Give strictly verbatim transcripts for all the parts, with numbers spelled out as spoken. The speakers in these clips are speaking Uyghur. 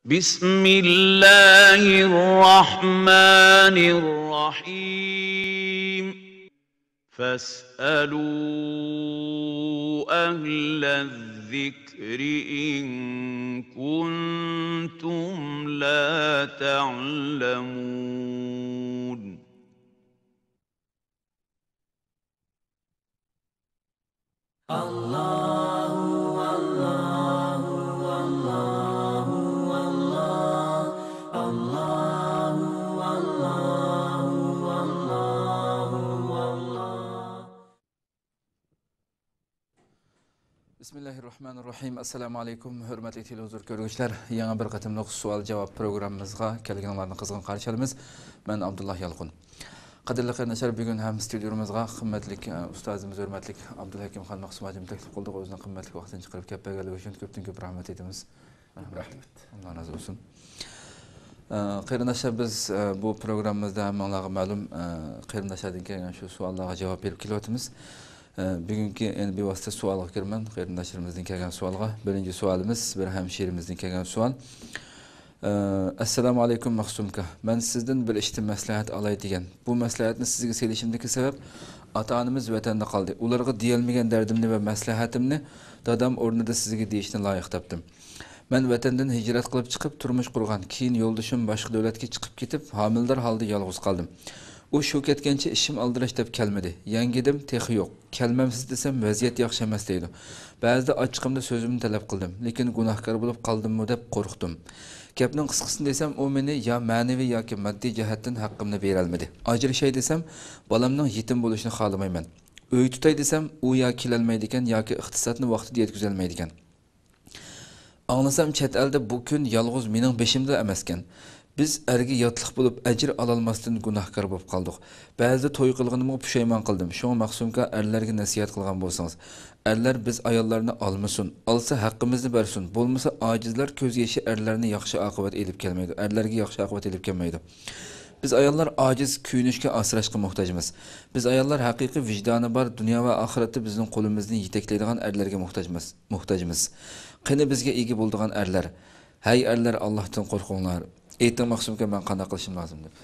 بسم الله الرحمن الرحيم. فاسألوا أهل الذكر إن كنتم لا تعلمون. بىسمىللاھىررەھمانىررەھىم. ئەسسالامۇ ئەلەيكۇم، ھۆرمەتلىك تېلېۋىزور كۆرگۈچىلەر. يېڭى بىر قېتىملىق سوئال جاۋاب پروگراممىمىزغا كەلگىنىڭلارنى قىزغىن قارشى ئالىمىز. مەن ئابدۇللا يالقۇن. قەدىرلىك قېرىنداشلار، بۈگۈن ھەم ستۇدىيومىزغا قىممەتلىك، ئە، ئۇستازىمىز، ھۆرمەتلىك ئابدۇلھەكىم خان مەخسۇم ھاجىمنى تەكلىپ قىلدۇق. ئۆزىنىڭ قىممەتلىك ۋاقتىنى چىقىرىپ كەپ بەرگەنلىكى ئۈچۈن كۆپتىن كۆپ رەھمەت ئېيتىمىز. رەھمەت. ئاللا رازى بولسۇن. ئە، قېرىنداشلار، بىز، ئە، بۇ پروگراممىمىزدا ھەممىڭلارغا مەلۇم، ئە، قېرىنداشلاردىن كەلگەن شۇ سوئاللارغا جاۋاب بېرىپ كېلىۋاتىمىز. ئە، بۈگۈنكى، يەنى بىۋاسىتە سوئالغا كىرىمەن، قېرىنداشلىرىمىزدىن كەلگەن سوئالغا. بىرىنچى سوئالىمىز بىر ھەمشىرىمىزدىن كەلگەن سوئال. ئە، ئەسسالامۇ ئەلەيكۇم مەخسۇمكا. مەن سىزدىن بىر ئىشتا مەسلىھەت ئالاي دېگەن. بۇ مەسلىھەتنى سىزگە سېلىشىمدىكى سەۋەب، ئاتا-ئانىمىز ۋەتەندە قالدى. ئۇلارغا دېيەلمىگەن دەردىمنى ۋە مەسلىھەتىمنى دادام ئورنىدا سىزگە دېيىشنى لايىق تاپتىم. مەن ۋەتەندىن ھىجرەت قىلىپ چىقىپ تۇرمۇش قۇرغان. كېيىن يولدىشىم باشقا دۆلەتكە چىقىپ كېتىپ، ھامىلىدار ھالدا يالغۇز قالدىم. ئۇ شۇ كەتكەنچە ئىشىم ئالدىراش دەپ كەلمىدى. يەڭگىدىم، تېخى يوق. كەلمەمسىز دېسەم، ۋەزىيەت ياخشى ئەمەس دەيدۇ. بەزىدە ئاچچىقىمدا سۆزۈمنى تەلەپ قىلدىم، لېكىن گۇناھكار بولۇپ قالدىممۇ دەپ قورقتۇم. گەپنىڭ قىسقىسىنى دېسەم، ئۇ مېنى يا مەنىۋى ياكى ماددىي جەھەتتىن ھەققىمنى بېرەلمىدى. ئاجرىشاي دېسەم، بالامنىڭ يېتىم بولۇشىنى خالىمايمەن. ئۆي تۇتاي دېسەم، ئۇ يا كېلەلمەيدىكەن ياكى ئىقتىسادنى ۋاقتىدا يەتكۈزەلمەيدىكەن. ئاڭلىسام، چەت ئەلدە بۇ كۈن يالغۇز مېنىڭ بېشىمدا ئەمەسكەن. بىز ئەرگە ياتلىق بولۇپ، ئەجىر ئالالماستىن گۇناھكار بولۇپ قالدۇق. بەزىدە توي قىلغىنىمغا پۇشايمان قىلدىم. شۇڭا مەخسۇمكا، ئەرلەرگە نەسىھەت قىلغان بولسىڭىز. ئەرلەر بىز ئاياللارنى ئالمىسۇن. ئالسا ھەققىمىزنى بەرسۇن. بولمىسا ئاجىزلار كۆز يېشى ئەرلەرنى ياخشى ئاقىۋەت ئېلىپ كەلمەيدۇ. ئەرلەرگە ياخشى ئاقىۋەت ئېلىپ كەلمەيدۇ. بىز ئاياللار ئاجىز، كۆيۈنۈشكە، ئاسراشقا موھتاجمىز. بىز ئاياللار ھەقىقىي ۋىجدانى بار، دۇنيا ۋە ئاخىرەتتە بىزنىڭ قولىمىزنى يېتەكلەيدىغان ئەرلەرگە موھتاجمىز. موھتاجمىز. قېنى بىزگە ئىگە بولىدىغان ئەرلەر؟ ھەي ئەرلەر، ئاللاھتىن قورقۇڭلار. ئېيتىڭ مەخسۇمكا، مەن قانداق قىلىشىم لازىم دەپ.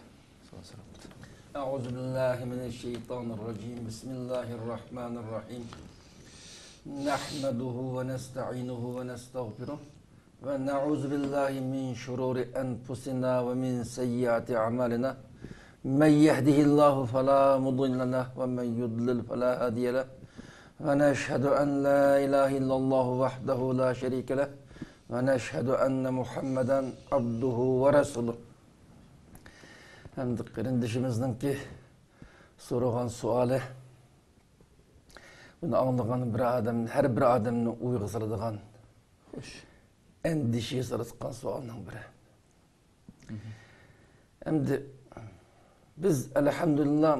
أعوذ بالله من الشيطان الرجيم. بسم الله الرحمن الرحيم. نحمده ونستعينه ونستغفره. ونعوذ بالله من شرور أنفسنا ومن سيئات أعمالنا. من يهده الله فلا مضل له ومن يضلل فلا هادي له. ونشهد أن لا إله إلا الله وحده لا شريك له. ونشهد أن محمدا عبده ورسوله. ئەمدى قېرىندىشىمىزنىڭكى سورىغان سوئالى، بۇنى ئاڭلىغان بىر ئادەم، ھەر بىر ئادەمنى ئويغا سالىدىغان، خوش، ئەندىشىگە سالىدىغان سوئالنىڭ بىرى. ئەمدى بىز، ئەلھەمدۇلىللا،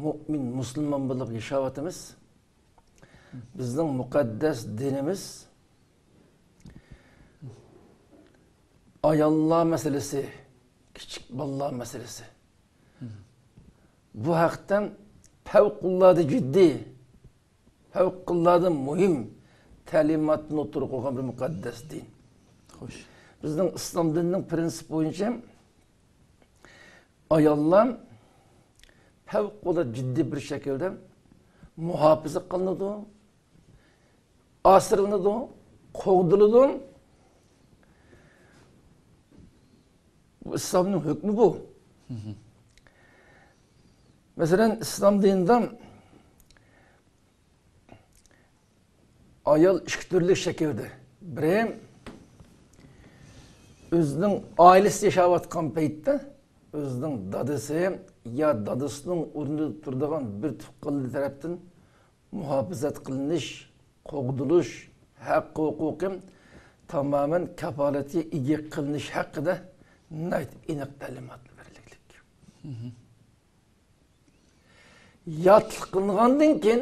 مۇئمىن، مۇسۇلمان بولۇپ ياشاۋاتىمىز. بىزنىڭ مۇقەددەس دىنىمىز ئاياللار مەسىلىسى، كىچىك بالىلار مەسىلىسى، بۇ ھەقتە پەۋقۇلئاددە جىددىي، پەۋقۇلئاددە مۇھىم تەلىماتنى ئوتتۇرىغا قويغان بىر مۇقەددەس دىن. خوش. بىزنىڭ ئىسلام دىنىنىڭ پرىنسىپى بويىچە ئاياللار پەۋقۇلئاددە جىددىي بىر شەكىلدە مۇھاپىزە قىلىنىدۇ، ئاسرىلىنىدۇ، قوغدىلىدۇ. بۇ ئىسلامنىڭ ھۆكمى بۇ. مەسىلەن، ئىسلام دىنىدا ئايال ئىككى تۈرلۈك شەكىلدە. بىرى، ئۆزىنىڭ ئائىلىسىدە ياشاۋاتقان پەيتتە ئۆزىنىڭ دادىسى يا دادىسىنىڭ ئورنىدا تۇرىدىغان بىر تۇغقانلىرى تەرەپتىن مۇھاپىزەت قىلىنىش، قوغدىلىش ھەققى، ھوقۇقى تامامەن كاپالەتكە ئىگە قىلىنىش ھەققىدە ناھايىتى ئېنىق تەلىماتلار بېرىلگەنلىك. ياتلىق قىلىنغاندىن كېيىن،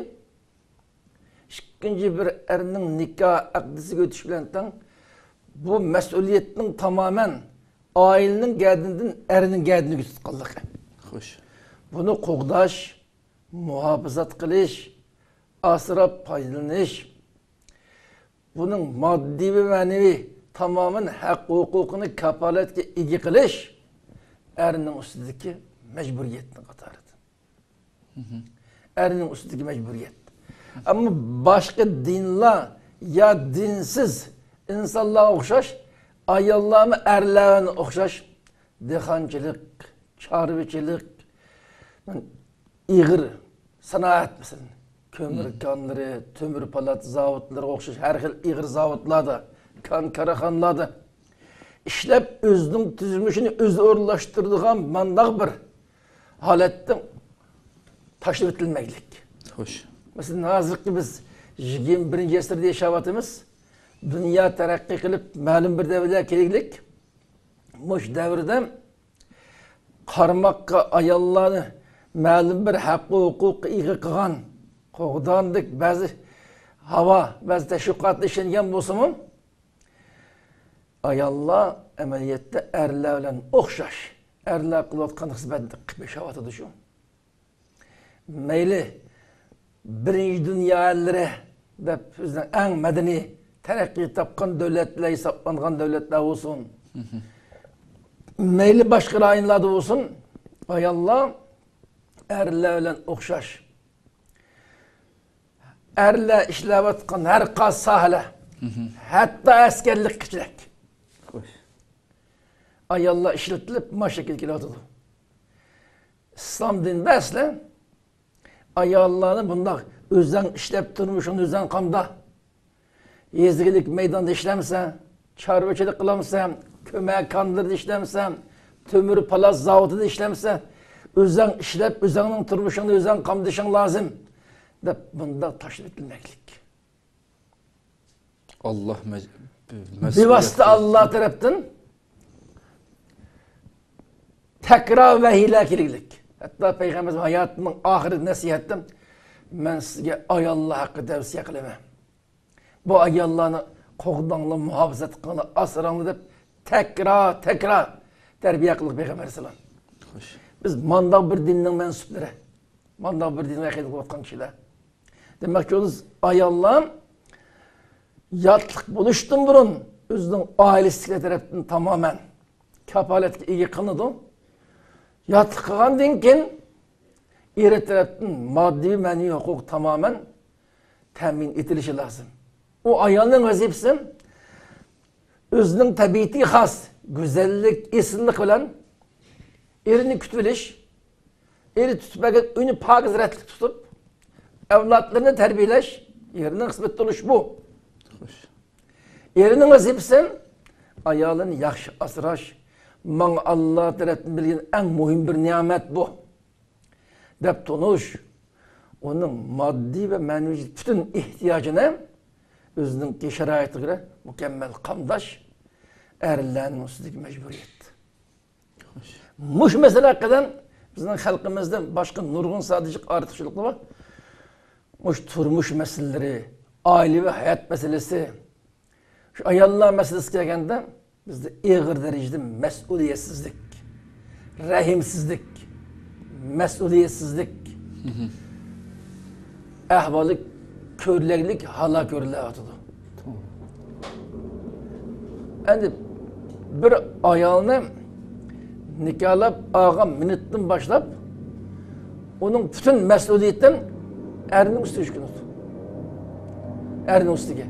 ئىككىنچى بىر ئەرنىڭ نىكاھ ئەقدىسىگە ئۆتۈش بىلەن تەڭ، بۇ مەسئۇلىيەتنىڭ تامامەن ئائىلىنىڭ گەدىنىدىن ئەرنىڭ گەدىنىگە تۇتقانلىقى. خوش. بۇنى قوغداش، مۇھاپىزەت قىلىش، ئاسراپ پايدىلىنىش، بۇنىڭ ماددىي ۋە مەنىۋى تامامەن ھەق ھوقۇقىنى كاپالەتكە ئىگە قىلىش ئەرنىڭ ئۈستىدىكى مەجبۇرىيەتنىڭ قاتارىدىن. ئەرنىڭ ئۈستىدىكى مەجبۇرىيەت. ئەمما باشقا دىنلار يا دىنسىز ئىنسانلارغا ئوخشاش، ئاياللارمۇ ئەرلەرگە ئوخشاش دېھقانچىلىق، چارۋىچىلىق، ئېغىر سانائەت، مەسىلەن، كۆمۈر كانلىرى، تۆمۈر پالات زاۋۇتلىرىغا ئوخشاش ھەر خىل ئېغىر زاۋۇتلاردا، كان كارخانىلاردا ئىشلەپ، ئۆزىنىڭ تۇرمۇشىنى ئۆزى ئورۇنلاشتۇرىدىغان مانداق بىر ھالەتتە تاشلىۋېتىلمەيلىك. خوش. مەسىلەن، ھازىرقى بىز يىگىرمە بىرىنچى ئەسىردە ياشاۋاتىمىز. دۇنيا تەرەققىي قىلىپ، مەلۇم بىر دەۋرگە كەلگىلىك. مۇشۇ دەۋردە قارىماققا ئاياللارنى مەلۇم بىر ھەق ھوقۇققا ئىگە قىلغان قوغداندەك بەزى ھاۋا، بەزى تەشۋىقاتتا ئىشلەنگەن بولسىمۇ، ئاياللار ئەمەلىيەتتە ئەرلەر بىلەن ئوخشاش، ئەرلەر قىلىۋاتقان خىزمەتنى قىلىپ ياشاۋاتىدۇ شۇ. مەيلى بىرىنچى دۇنيا ئەللىرى دەپ ئۆزىنىڭ ئەڭ مەدەنىي تەرەققىي تاپقان دۆلەتلەر ھېسابلانغان دۆلەتلەر بولسۇن، مەيلى باشقا رايونلاردا بولسۇن، ئاياللار ئەرلەر بىلەن ئوخشاش. ئەرلەر ئىشلەۋاتقان ھەر قايسى ساھەلەر، ھەتتا ئەسكەرلىككىچىلىك. خوش. ئاياللار ئىشلىتىلىپ، مانا شەكىلگە كېلىۋاتىدۇ. ئىسلام دىنىدا ئەسلى ئاياللارنى بۇنداق ئۆزەڭ ئىشلەپ، تۇرمۇشۇڭنى ئۆزەڭ قامدا. يېزا ئىگىلىك مەيدانىدا ئىشلەمسەن، چارۋىچىلىق قىلامسەن، كۆمەر كانلىرىدا ئىشلەمسەن، تۆمۈر پالات زاۋۇتىدا ئىشلەمسەن، ئۆزەڭ ئىشلەپ، ئۆزەڭنىڭ تۇرمۇشۇڭنى ئۆزەڭ قامدىشىڭ لازىم، دەپ بۇنداق تاشلىۋېتىلمەكلىك. ئاللا مەج-، بىۋاسىتە ئاللا تەرەپتىن تەكرار ۋەھىيلەر كېلگۈلۈك. ھەتتا پەيغەمبەرىمىز ھاياتىنىڭ ئاخىرىدا نەسىھەتتە، مەن سىزگە ئاياللار ھەققىدە تەۋسىيە قىلىمەن. بۇ ئاياللارنى قوغداڭلار، مۇھاپىزەت قىلىڭلار، ئاسراڭلار دەپ تەكرار، تەكرار تەربىيە قىلدى پەيغەمبەر ئەلەيھىسسالام. خوش. بىز مانداق بىر دىننىڭ مەنسۇپلىرى، مانداق بىر دىنغا ئەقىدە قىلىۋاتقان كىشىلەر. دېمەكچى بولىمىز، ئاياللار ياتلىق بولۇشتىن بۇرۇن ئۆزىنىڭ ئائىلىسىدىكىلەر تەرەپتىن تامامەن كاپالەتكە ئىگە قىلىنىدۇ. ياتلىق قىلغاندىن كېيىن ئېرى تەرەپتىن ماددىي، مەنىۋى ھوقۇق تامامەن تەمىن ئېتىلىشى لازىم. ئۇ ئايالنىڭ ۋەزىپىسى ئۆزىنىڭ تەبىئىتىگە خاس گۈزەللىك، ئېسىللىق بىلەن ئېرىنى كۈتۈۋېلىش، ئېرى تۇتۇپ بەرگەن ئۆينى پاكىز، رەتلىك تۇتۇپ، ئەۋلادلىرىنى تەربىيەلەش، ئېرىنىڭ خىزمىتىدە بولۇش بۇ. ئېرىنىڭ ۋەزىپىسى ئايالىنى ياخشى ئاسراش، ماڭا ئاللا تەرەپتىن بەرگەن ئەڭ مۇھىم بىر نېمەت بۇ، دەپ تونۇش، ئۇنىڭ ماددىي ۋە مەنىۋى پۈتۈن ئېھتىياجىنى ئۆزىنىڭكى شارائىتىغا كۆرە مۇكەممەل قامداش ئەرلەرنىڭ ئۈستىدىكى مەجبۇرىيەت. مۇشۇ مەسىلە ھەققىدە بىزنىڭ خەلقىمىزدە باشقا نۇرغۇن سادىچىق ئارتۇقچىلىقلار بار. مۇشۇ تۇرمۇش مەسىلىلىرى، ئائىلىۋى ھايات مەسىلىسى، شۇ ئاياللار مەسىلىسىگە كەلگەندە، بىزدە ئېغىر دەرىجىدە مەسئۇلىيەتسىزلىك، رەھىمسىزلىك، مەسئۇلىيەتسىزلىك ئەھۋالى كۆرۈلەرلىك ھالدا كۆرۈلۈۋاتىدۇ. ئەمدى بىر ئايالنى نىكاھلاپ ئالغان مىنۇتتىن باشلاپ ئۇنىڭ پۈتۈن مەسئۇلىيىتى ئەرنىڭ ئۈستىگە يۈكلىنىدۇ. ئەرنىڭ ئۈستىگە.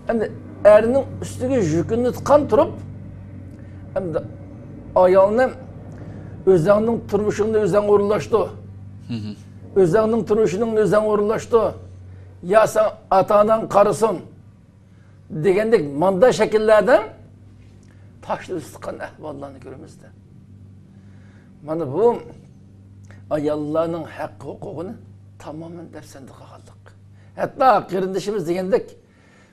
ئەمدى ئەرنىڭ ئۈستىگە يۈكلىنىۋاتقان تۇرۇپ، ئەمدى ئايالنى ئۆزەڭنىڭ تۇرمۇشۇڭنى ئۆزەڭ ئورۇنلاشتۇر. ئۆزەڭنىڭ تۇرمۇشۇڭنى ئۆزەڭ ئورۇنلاشتۇر. يا ساڭا ئاتا-ئاناڭ قارىسۇن دېگەندەك ماندا شەكىللەردە تاشلىۋېتىلغان ئەھۋاللارنى كۆرىمىز-دە. مانا بۇ ئاياللارنىڭ ھەق ھوقۇقىنى تامامەن دەپسەندە قىلغانلىق. ھەتتا قېرىندىشىمىز دېگەندەك،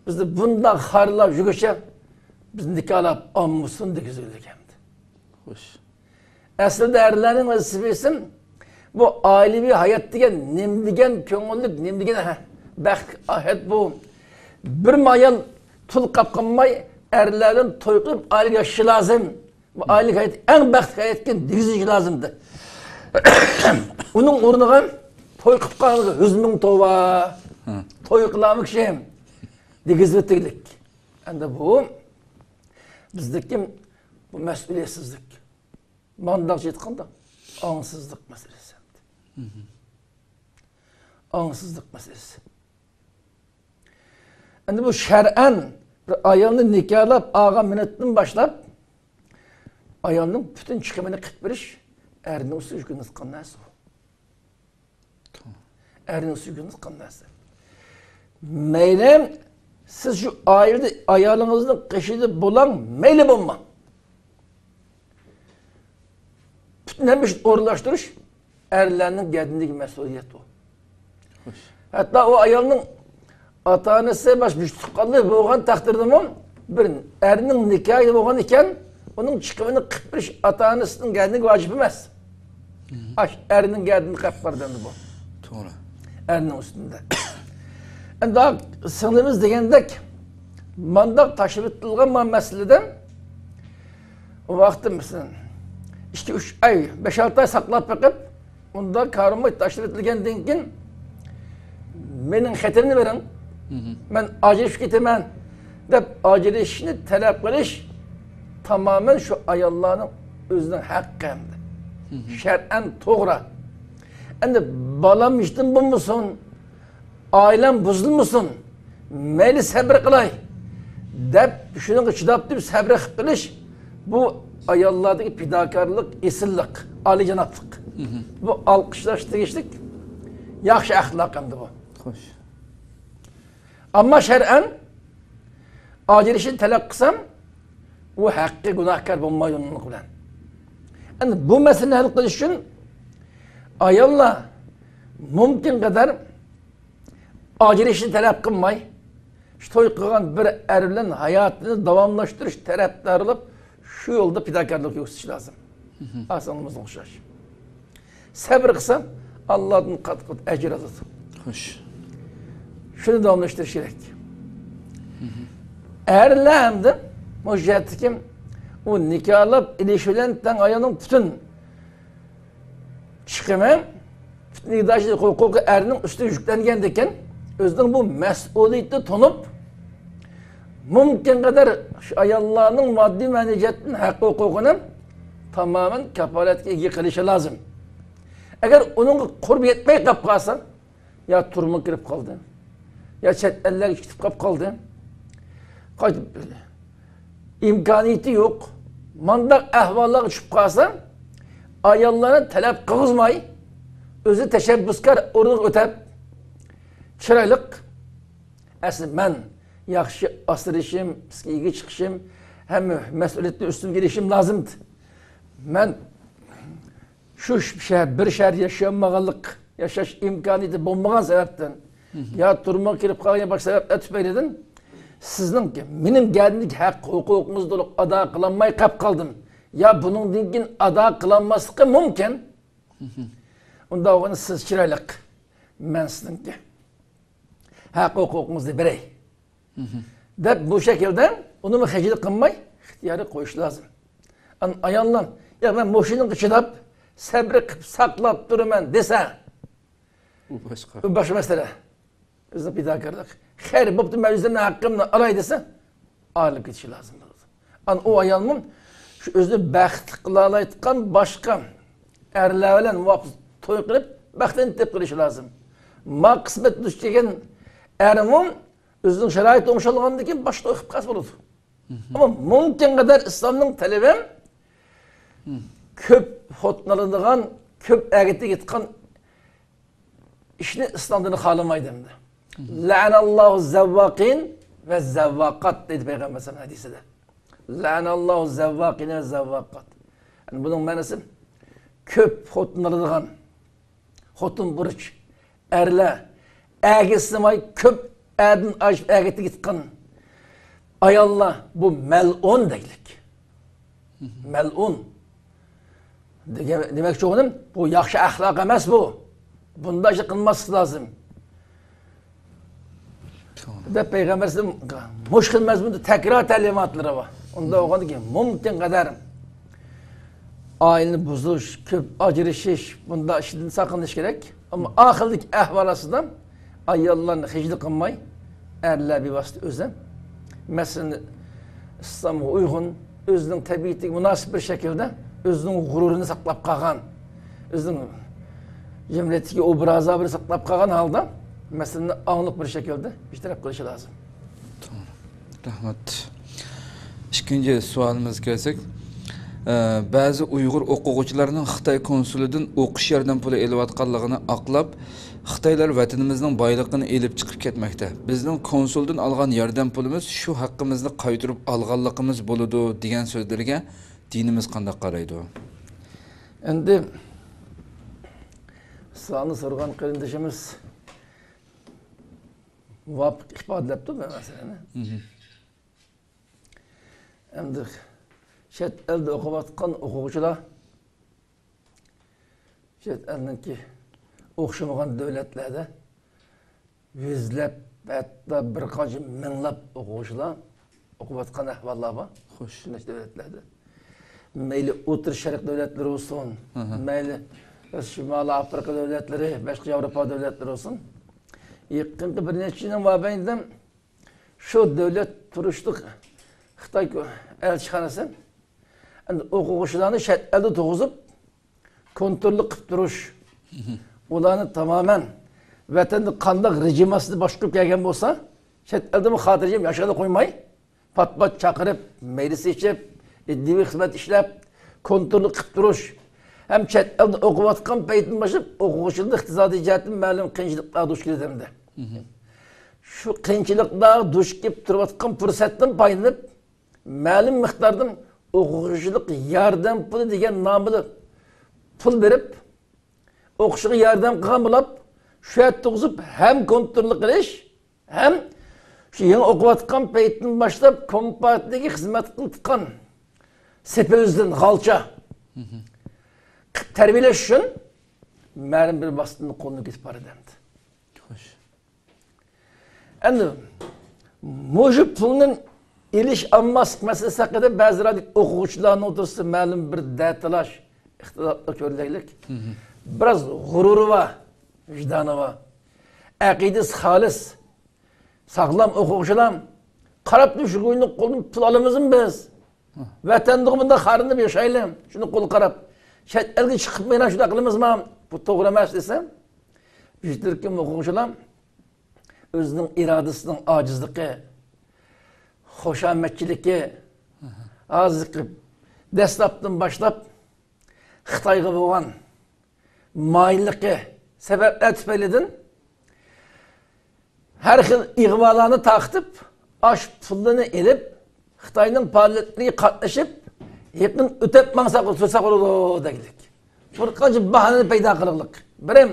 بىزنى بۇنداق خارلاپ يۈرگۈچە بىز نىكاھلاپ ئالمىسۇن دېگۈزۈلگەن. خوش. ئەسلىدە ئەرلەرنىڭ ۋەزىپىسى بۇ ئائىلىۋى ھايات دېگەن نېمە دېگەن كۆڭۈللۈك، نېمە دېگەن ھە-، بەختلىك ھايات بۇ. بىرمۇ ئايال تۇل قاپ قالماي، ئەرلەر بىلەن توي قىلىپ ئائىلە ياشىشى لازىم. بۇ ئائىلىلىك ھايات ئەڭ بەختلىك ھايات ئىكەن دېگۈزۈشى لازىمدى. ئۇنىڭ ئورنىغا توي قىلىپ قالغانغا يۈز مىڭ توۋا. توي قىلامۇ كىشى دېگۈزۈۋېتىگلىك. ئەمدى بۇ بىزدىكى بۇ مەسئۇلىيەتسىزلىك. مانداقچە ئېيتقاندا، ئاڭسىزلىق مەسىلىسى. ئاڭسىزلىق مەسىلىسى. ئەمدى بۇ شەرئەن بىر ئايالنى نىكاھلاپ ئالغان مىنۇتتىن باشلاپ، ئايالنىڭ پۈتۈن چىقىمىنى قىلىپ بېرىش ئەرنىڭ ئۈستىگە يۈكلىنىۋاتقان نەرسە ئۇ. ئەرنىڭ ئۈستىگە يۈكلىنىۋاتقان نەرسە. مەيلى سىز شۇ ئائىلىدە ئايالىڭىزنىڭ قېشىدا بولاڭ، مەيلى بولماڭ. پۈتۈن ھەممە ئىشنى ئورۇنلاشتۇرۇش ئەرلەرنىڭ گەدىنىدىكى مەسئۇلىيەت ئۇ. خوش. ھەتتا ئۇ ئايالنىڭ ئاتا-ئانىسى، باشقا مۇشۇ تۇغقانلىرى بولغان تەقدىردىمۇ، بىر ئەرنىڭ نىكاھى بولغان ئىكەن، ئۇنىڭ چىقىمىنى قىلىپ بېرىش ئاتا-ئانىسىنىڭ گەدىنىگە ۋاجىپ ئەمەس. ئاش ئەرنىڭ گەدىنىگە قىلىپ بەردى ئەمدى بۇ. توغرا. ئەرنىڭ ئۈستىدە. ئەمدى سىڭلىمىز دېگەندەك، مانداق تاشلىۋېتىلغان ما مەسىلىدە، ئۇ ۋاقىتتا مەسىلەن، ئىككى، ئۈچ ئاي، بەش-ئالتە ئاي ساقلاپ بېقىپ، ئۇندا كارىمۇ تاشلىۋېتىلگەندىن كېيىن، مېنىڭ خېتىمنى بېرىڭ، مەن ئاجرىشىپ كېتىمەن، دەپ ئاجرىشىشنى تەلەپ قىلىش تامامەن شۇ ئاياللارنىڭ ئۆزىنىڭ ھەققى ئەمدى. شەرئەن توغرا. ئەمدى بالام ھېچنېمە بولمىسۇن، ئائىلەم بۇزۇلمىسۇن، مەيلى سەبرى قىلاي، دەپ شۇنىڭغا چىداپ تۇرۇپ سەبرى قىلىپ قېلىش، بۇ ئاياللاردىكى پىداكارلىق، ئېسىللىق، ئالىيجانابلىق. بۇ ئالقىشلاش تېگىشلىك ياخشى ئەخلاق ئەمدى بۇ. خوش. ئەمما شەرئەن ئاجرىشىشنى تەلەپ قىلسام، ئۇ ھەققى گۇناھكار بولمايدۇ ئۇنىڭ بىلەن. ئەمدى بۇ مەسىلىنى ھەل قىلىش ئۈچۈن ئاياللار مۇمكىن قەدەر ئاجرىشىشنى تەلەپ قىلماي، شۇ توي قىلغان بىر ئەر بىلەن ھاياتىنى داۋاملاشتۇرۇش تەرەپدارى بولۇپ، شۇ يولدا پىداكارلىق كۆرسىتىش لازىم. ئاسانىمىزغا ئوخشاش. سەبرى قىلسا، ئاللادىن قات-قات ئەجىر ئالىدۇ. خوش. شۇنى داۋاملاشتۇرۇش كېرەك. ئەرلەر ھەمدە مۇشۇ جەھەتتىكى ئۇ نىكاھلاپ ئېلىش بىلەن تەڭ ئايالنىڭ پۈتۈن چىقىمى، پۈتۈن ئىگىدارچىلىق ھوقۇقى ئەرنىڭ ئۈستىگە يۈكلەنگەندىكىن، ئۆزىنىڭ بۇ مەسئۇلىيىتىنى تونۇپ، مۇمكىن قەدەر شۇ ئاياللارنىڭ ماددىي مەنىۋى جەھەتتىن ھەق ھوقۇقىنى تامامەن كاپالەتكە ئىگە قىلىشى لازىم. ئەگەر ئۇنىڭغا قۇربى يەتمەي قاپ قالسا، يا تۈرمىگە كىرىپ قالدى، يا چەت ئەللەرگە كېتىپ قاپ قالدى، قايتىپ ئىمكانىيىتى يوق، مانداق ئەھۋاللارغا چۈشۈپ قالسا، ئاياللارنى تەلەپ قىلغۇزماي، ئۆزى تەشەببۇسكار ئورنىغا ئۆتەپ، چىرايلىق، ئەسلى مەن ياخشى ئاسرىشىم، ئىسكىگە چىقىشىم، ھەممە مەسئۇلىيەتنى ئۈستۈمگە ئېلىشىم لازىم. مەن شۇ شەھەر، بىر شەھەردە ياشىيالمىغانلىق، ياشاش ئىمكانىيىتى بولمىغان سەۋەبتىن، يا تۈرمىگە كىرىپ قالغان، يا باشقا سەۋەبلەر تۈپەيلىدىن سىزنىڭكى، مېنىڭ گەدىنىدىكى ھەق ھوقۇقىڭىزنى تولۇق ئادا قىلالماي قاپ قالدىم، يا بۇنىڭدىن كېيىن ئادا قىلالماسلىقىم مۇمكىن. ئۇنداق بولغاندا سىز چىرايلىق، مەن سىزنىڭكى ھەق ھوقۇقىڭىزنى بېرەي، دەپ، بۇ شەكىلدە ئۇنىمۇ خىجىل قىلماي، ئىختىيارىي قويۇش لازىم. ئان-، ئاياللار، يا، مەن مۇشۇنىڭغا چىداپ، سەبرى قىلىپ ساقلاپ تۇرىمەن دېسە، ئۇ باشقا. ئۇ باشقا مەسىلە. ئۆزىنىڭ پىداكارلىقى. خەير بوپتۇ، مەن ئۆزۈمنىڭ ھەققىمنى ئالاي دېسە، ئايرىلىپ كېتىشى لازىم بولىدۇ. ئان-، ئۇ ئايالمۇ شۇ ئۆزىنى بەختلىك قىلالايدىغان باشقا ئەرلەر بىلەن مۇۋاپىق توي قىلىپ، بەختىنى تېپىپ قېلىشى لازىم. ما قىسمەت دۇچ كەلگەن ئەرمۇ ئۆزىنىڭ شارائىتى ئوڭشالغاندىن كېيىن باشقا توي قىلىپ قالسا بولىدۇ. ئەمما مۇمكىن قەدەر ئىسلامنىڭ تەلىپى كۆپ خوتۇن ئالىدىغان، كۆپ ئەرگە تېگىدىغان ئىشنى ئىسلام دىنى خالىمايدۇ ئەمدى. لەئەنەللاھۇ زەۋۋاقىن ۋە زەۋۋاقات دەيدۇ پەيغەمبەر ئەلەيھىسسالام ھەدىسىدە. لەئەنەللاھۇ زەۋۋاقىن ۋە زەۋۋاقات. يەنى بۇنىڭ مەنىسى كۆپ خوتۇن ئالىدىغان، خوتۇن بۇرچ، ئەرلەر، ئەرگە سىماي كۆپ ئەردىن ئاشىپ ئەرگە تېگىتقان ئاياللار، بۇ مەلئۇن دەيلىك. مەلئۇن. دېگەن، دېمەكچى بولغىنىم، بۇ ياخشى ئەخلاق ئەمەس بۇ. بۇنداق ئىشنى قىلماسلىق لازىم. دەپ پەيغەمبەر ئەلەيھىسسالام مۇشۇ خىل مەزمۇندا تەكرار تەلىماتلىرى بار. ئۇنداق بولغاندىكىن مۇمكىن قەدەر ئائىلىنى بۇزۇش، كۆپ ئاجرىشىش، بۇنداق ئىشتىن ساقلىنىش كېرەك. ئەمما ئاخىرىدىكى ئەھۋال ئاستىدا ئاياللارنى خىجىل قىلماي، ئەرلەر بىۋاسىتە ئۆزى مەسىلىنى ئىسلامغا ئۇيغۇن، ئۆزىنىڭ تەبىئىتىگە مۇناسىپ بىر شەكىلدە ئۆزىنىڭ غۇرۇرىنى ساقلاپ قالغان، ئۆزىنىڭ جەمئىيەتتىكى ئوبرازى ساقلاپ قالغان ھالدا مەسىلىنى ئاڭلىق بىر شەكىلدە بىر تەرەپ قىلىشى لازىم. توغرا. رەھمەت. ئىككىنچى سوئالىمىزغا كەلسەك، ئە، بەزى ئۇيغۇر ئوقۇغۇچىلارنىڭ خىتاي كونسۇلىدىن ئوقۇش ياردەم پۇلى ئېلىۋاتقانلىقىنى ئاقلاپ، خىتايلار ۋەتىنىمىزنىڭ بايلىقىنى ئېلىپ چىقىپ كەتمەكتە. بىزنىڭ كونسۇلدىن ئالغان ياردەم پۇلىمىز شۇ ھەققىمىزنى قايتۇرۇپ ئالغانلىقىمىز بولىدۇ، دېگەن سۆزلىرىگە دىنىمىز قانداق قارايدۇ؟ ئەمدى سوئالنى سورىغان قېرىندىشىمىز مۇۋاپىق ئىپادىلەپتۇ بۇ مەسىلىنى. مھم. ئەمدى چەت ئەلدە ئوقۇۋاتقان ئوقۇغۇچىلار چەت ئەلنىڭكى ئوخشىمىغان دۆلەتلەردە يۈزلەپ، ھەتتا بىر قانچە مىڭلاپ ئوقۇغۇچىلار ئوقۇۋاتقان ئەھۋاللار بار. خوش. شۇنداق دۆلەتلەردە. مەيلى ئوتتۇرا شەرق دۆلەتلىرى بولسۇن، مھم. مەيلى شىمالىي ئافرىقا دۆلەتلىرى، باشقا ياۋروپا دۆلەتلىرى بولسۇن. يېقىنقى بىر نەچچە يىلنىڭ مابەينىدە شۇ دۆلەت تۇرۇشلۇق خىتاي ئەلچىخانىسى ئوقۇغۇچىلارنى چەت ئەلدە تۇرغۇزۇپ، كونتروللۇق قىلىپ تۇرۇش، ئۇلارنى تامامەن ۋەتەندە قانداق رېجىم ئاستىدا باشقۇرۇپ كەلگەن بولسا، چەت ئەلدىمۇ خاتىرجەم ياشايلا قويماي، پات-پات چاقىرىپ، مەيلىسى ئېچىپ، ئىدىيىۋى خىزمەت ئىشلەپ، كونتروللۇق قىلىپ تۇرۇش ھەم چەت ئەلدە ئوقۇۋاتقان پەيتىدىن باشلاپ ئوقۇغۇچىلىردا ئىقتىسادىي جەھەتتىن مەلۇم قىيىنچىلىقلار دۇچ كېلىدۇ ئەمدى. شۇ قىيىنچىلىقلارغا دۇچ كېلىپ تۇرۇۋاتقان پۇرسەتتىن پايدىلىنىپ، مەلۇم مىقداردىن ئوقۇغۇچىلىق ياردەم پۇلى دېگەن نامىدا پۇل بېرىپ، ئوقۇشىغا ياردەم قىلغان بولۇپ، شۇ يەردە تۇرغۇزۇپ ھەم كونترول قىلىش، ھەم شۇ يېڭى ئوقۇۋاتقان پەيتتىن باشلاپ كومپارتىيىگە خىزمەت قىلىۋاتقان سېپىلىزدىن غالچا قىلىپ تەربىيەلەش ئۈچۈن مەلۇم بىر ۋاسىتىنى قولدىن كېتىپ بارىدۇ ئەمدى. خوش. ئەمدى مۇشۇ پۇلنى ئېلىش ئالماسلىق مەسىلىسى ھەققىدە بەزىلەردە ئوقۇغۇچىلارنىڭ ئوتتۇرىسىدا مەلۇم بىر دەتالاش، ئىختىلاپلار كۆرۈلەيلىك. بىراز غۇرۇرى بار، ۋىجدانى بار، ئەقىدىسى خالىس، ساغلام ئوقۇغۇچىلار قاراپ تۇرۇپ شۇ گۇينىڭ قولىدىن پۇل ئالىمىزمۇ بىز؟ ۋەتەندىغۇ بۇنداق خارلىنىپ ياشايلى، شۇنى قول قاراپ. چەت ئەلگە چىقىپ مېنا شۇنداق قىلىمىزما؟ بۇ توغرا ئەمەس دېسە، بىر تۈركۈم ئوقۇغۇچىلار ئۆزىنىڭ ئىرادىسىنىڭ ئاجىزلىقى، خۇشامەتچىلىكى، ھازىرقى دەسلەپتىن باشلاپ خىتايغا بولغان مايىللىقى سەۋەبلەر تۈپەيلىدىن ھەر خىل ئىغۋالارنى تارقىتىپ، ئاش پۇلىنى ئېلىپ، خىتاينىڭ پائالىيەتلىرىگە قاتنىشىپ، يېقىن ئۆتەپ ماڭساق، تۇرساق بولىدۇ دېگۈدەك. بىر قانچە باھانىنى پەيدا قىلغۇلۇق. بىرىم،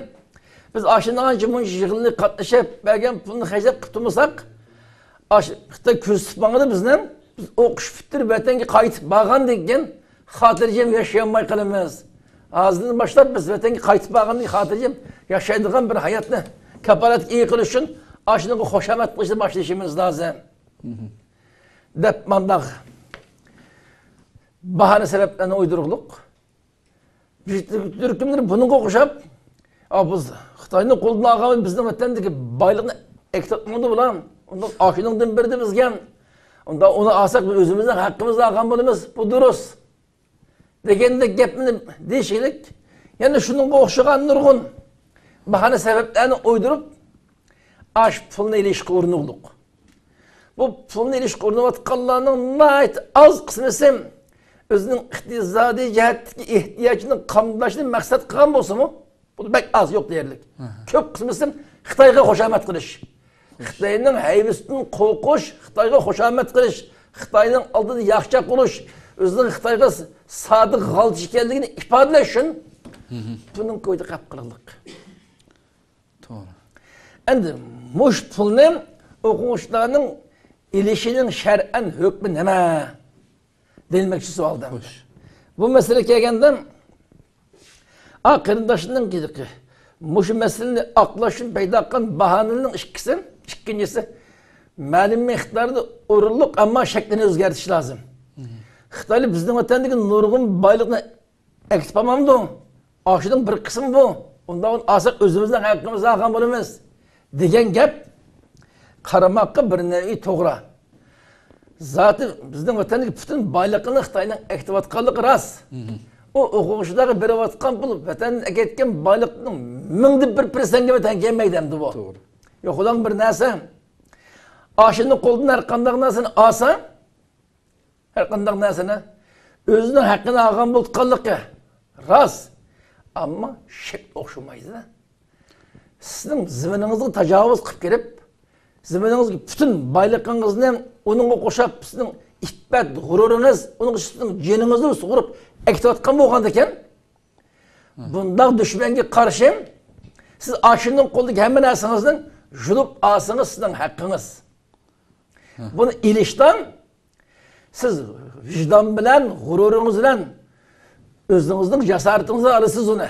بىز ئاشۇنىڭ ئانچە مۇنچە يىغىنلىرىغا قاتنىشىپ، بەرگەن پۇلنى خەجلەپ قىلىپ تۇرمىساق، ئاشۇ خىتاي كۆزىتىپ ماڭىدۇ بىزنى. بىز ئوقۇش پۈتتۈرۈپ ۋەتەنگە قايتىپ بارغاندىن كېيىن خاتىرجەم ياشىيالماي قالىمىز. ھازىردىن باشلاپ بىز ۋەتەنگە قايتىپ بارغاندىن كېيىن خاتىرجەم ياشايدىغان بىر ھاياتنى كاپالەتكە ئىگە قىلىش ئۈچۈن ئاشۇنىڭغا خۇشامەت قىلىشنى باشلىشىمىز لازىم. دەپ مانداق باھانە سەۋەبلەرنى ئويدۇرغۇلۇق. بىز تۈركۈملەر بۇنىڭغا ئوخشاپ، «ئا، بىز خىتاينىڭ قولىدىن ئالغان بىزنىڭ ۋەتەندىكى بايلىقنى ئەكېتىۋاتمامدۇ بۇلار؟ ئۇنداق ئاشۇنىڭدىن بېرىدۇ بىزگە. ئۇنداق ئۇنى ئالساق، بىز ئۆزىمىزنىڭ ھەققىمىزنى ئالغان بولىمىز. بۇ دۇرۇس.» دېگەندەك گەپنى دېيىشلىك، يەنە شۇنىڭغا ئوخشىغان نۇرغۇن باھانە سەۋەبلەرنى ئويدۇرۇپ، ئاش پۇلنى ئېلىشقا ئۇرۇنۇقلۇق. بۇ پۇلنى ئېلىشقا ئۇرۇنۇۋاتقانلارنىڭ ناھايىتى ئاز قىسمىسى ئۆزىنىڭ ئىقتىسادىي جەھەتتىكى ئېھتىياجىنى قامداشنى مەقسەت قىلغان بولسىمۇ، بۇ بەك ئاز، يوق دېيەرلىك. ئاھا. كۆپ قىسمىسى خىتايغا خۇشامەت قىلىش، خىتاينىڭ ھەيۋىسىدىن قورقۇش، خىتايغا خۇشامەت قىلىش، خىتاينىڭ ئالدىدا ياخشىچاق بولۇش، ئۆزىنىڭ خىتايغا سادىق غالچى ئىكەنلىكىنى ئىپادىلەش ئۈچۈن، مھم، بۇنىڭ كويىدا قەپ قىلىقلىق. توغرا. ئەمدى مۇشۇ پۇلنى ئوقۇغۇچىلارنىڭ ئېلىشىنىڭ شەرئەن ھۆكمى نېمە؟ دېيىلمەكچى سوئالدا. خوش. بۇ مەسىلىگە كەلگەندە، ئا، قېرىنداشنىڭ مۇشۇ مەسىلىنى ئاقلاش ئۈچۈن پەيدا قىلغان باھانىلەرنىڭ ئىككىسى، ئىككىنچىسى، مەلۇم مىقداردا ئورۇنلۇق، ئەمما شەكلىنى ئۆزگەرتىش لازىم. مھم. خىتايلار بىزنىڭ ۋەتەندىكى نۇرغۇن بايلىقنى ئەكېتىپ بارمامدۇ؟ ئاشۇنىڭ بىر قىسمى بۇ. ئۇنداق ئالساق ئۆزىمىزنىڭ ھەققىمىزنى ئالغان بولىمىز، دېگەن گەپ قارىماققا بىر نەۋى توغرا. زاتى بىزنىڭ ۋەتەندىكى پۈتۈن بايلىقىنى خىتاينىڭ ئەكېتىۋاتقانلىقى راست. ئۇ ئوقۇغۇچىلارغا بېرىۋاتقان پۇل ۋەتەندىن ئەكەتكەن بايلىقنىڭ مىڭدا بىر پىرسەنتكىمۇ تەڭ كەلمەيدۇ ئەمدى بۇ. توغرا. يوقلاڭ بىر نەرسە. ئاشۇنى قولدىن ھەر قانداق نەرسىنى ئالسا، ھەر قانداق نەرسىنى ئۆزىنىڭ ھەققىنى ئالغان بولۇۋاتقانلىقى راست. ئەمما شەكلى ئوخشىمايدۇ. سىزنىڭ زېمىنىڭىزغا تاجاۋۇز قىلىپ كىرىپ، زېمىنىڭىزدىكى پۈتۈن بايلىقىڭىزنى ئۇنىڭغا قوشاپ، سىزنىڭ ئىپپەت، غۇرۇرىڭىز، ئۇنىڭغا سىزنىڭ جېنىڭىزنى سۇغۇرۇپ ئەكېتىۋاتقان بولغاندىكىن، بۇنداق دۈشمەنگە قارشى سىز ئاشۇنىڭ قولىدىكى ھەممە نەرسىڭىزنى يۇلۇپ ئالسىڭىز، سىزنىڭ ھەققىڭىز. بۇنى ئېلىشتا سىز ۋىجدان بىلەن، غۇرۇرىڭىز بىلەن ئۆزىڭىزنىڭ جاسارىتىڭىزنى ئالىسىز ئۇنى.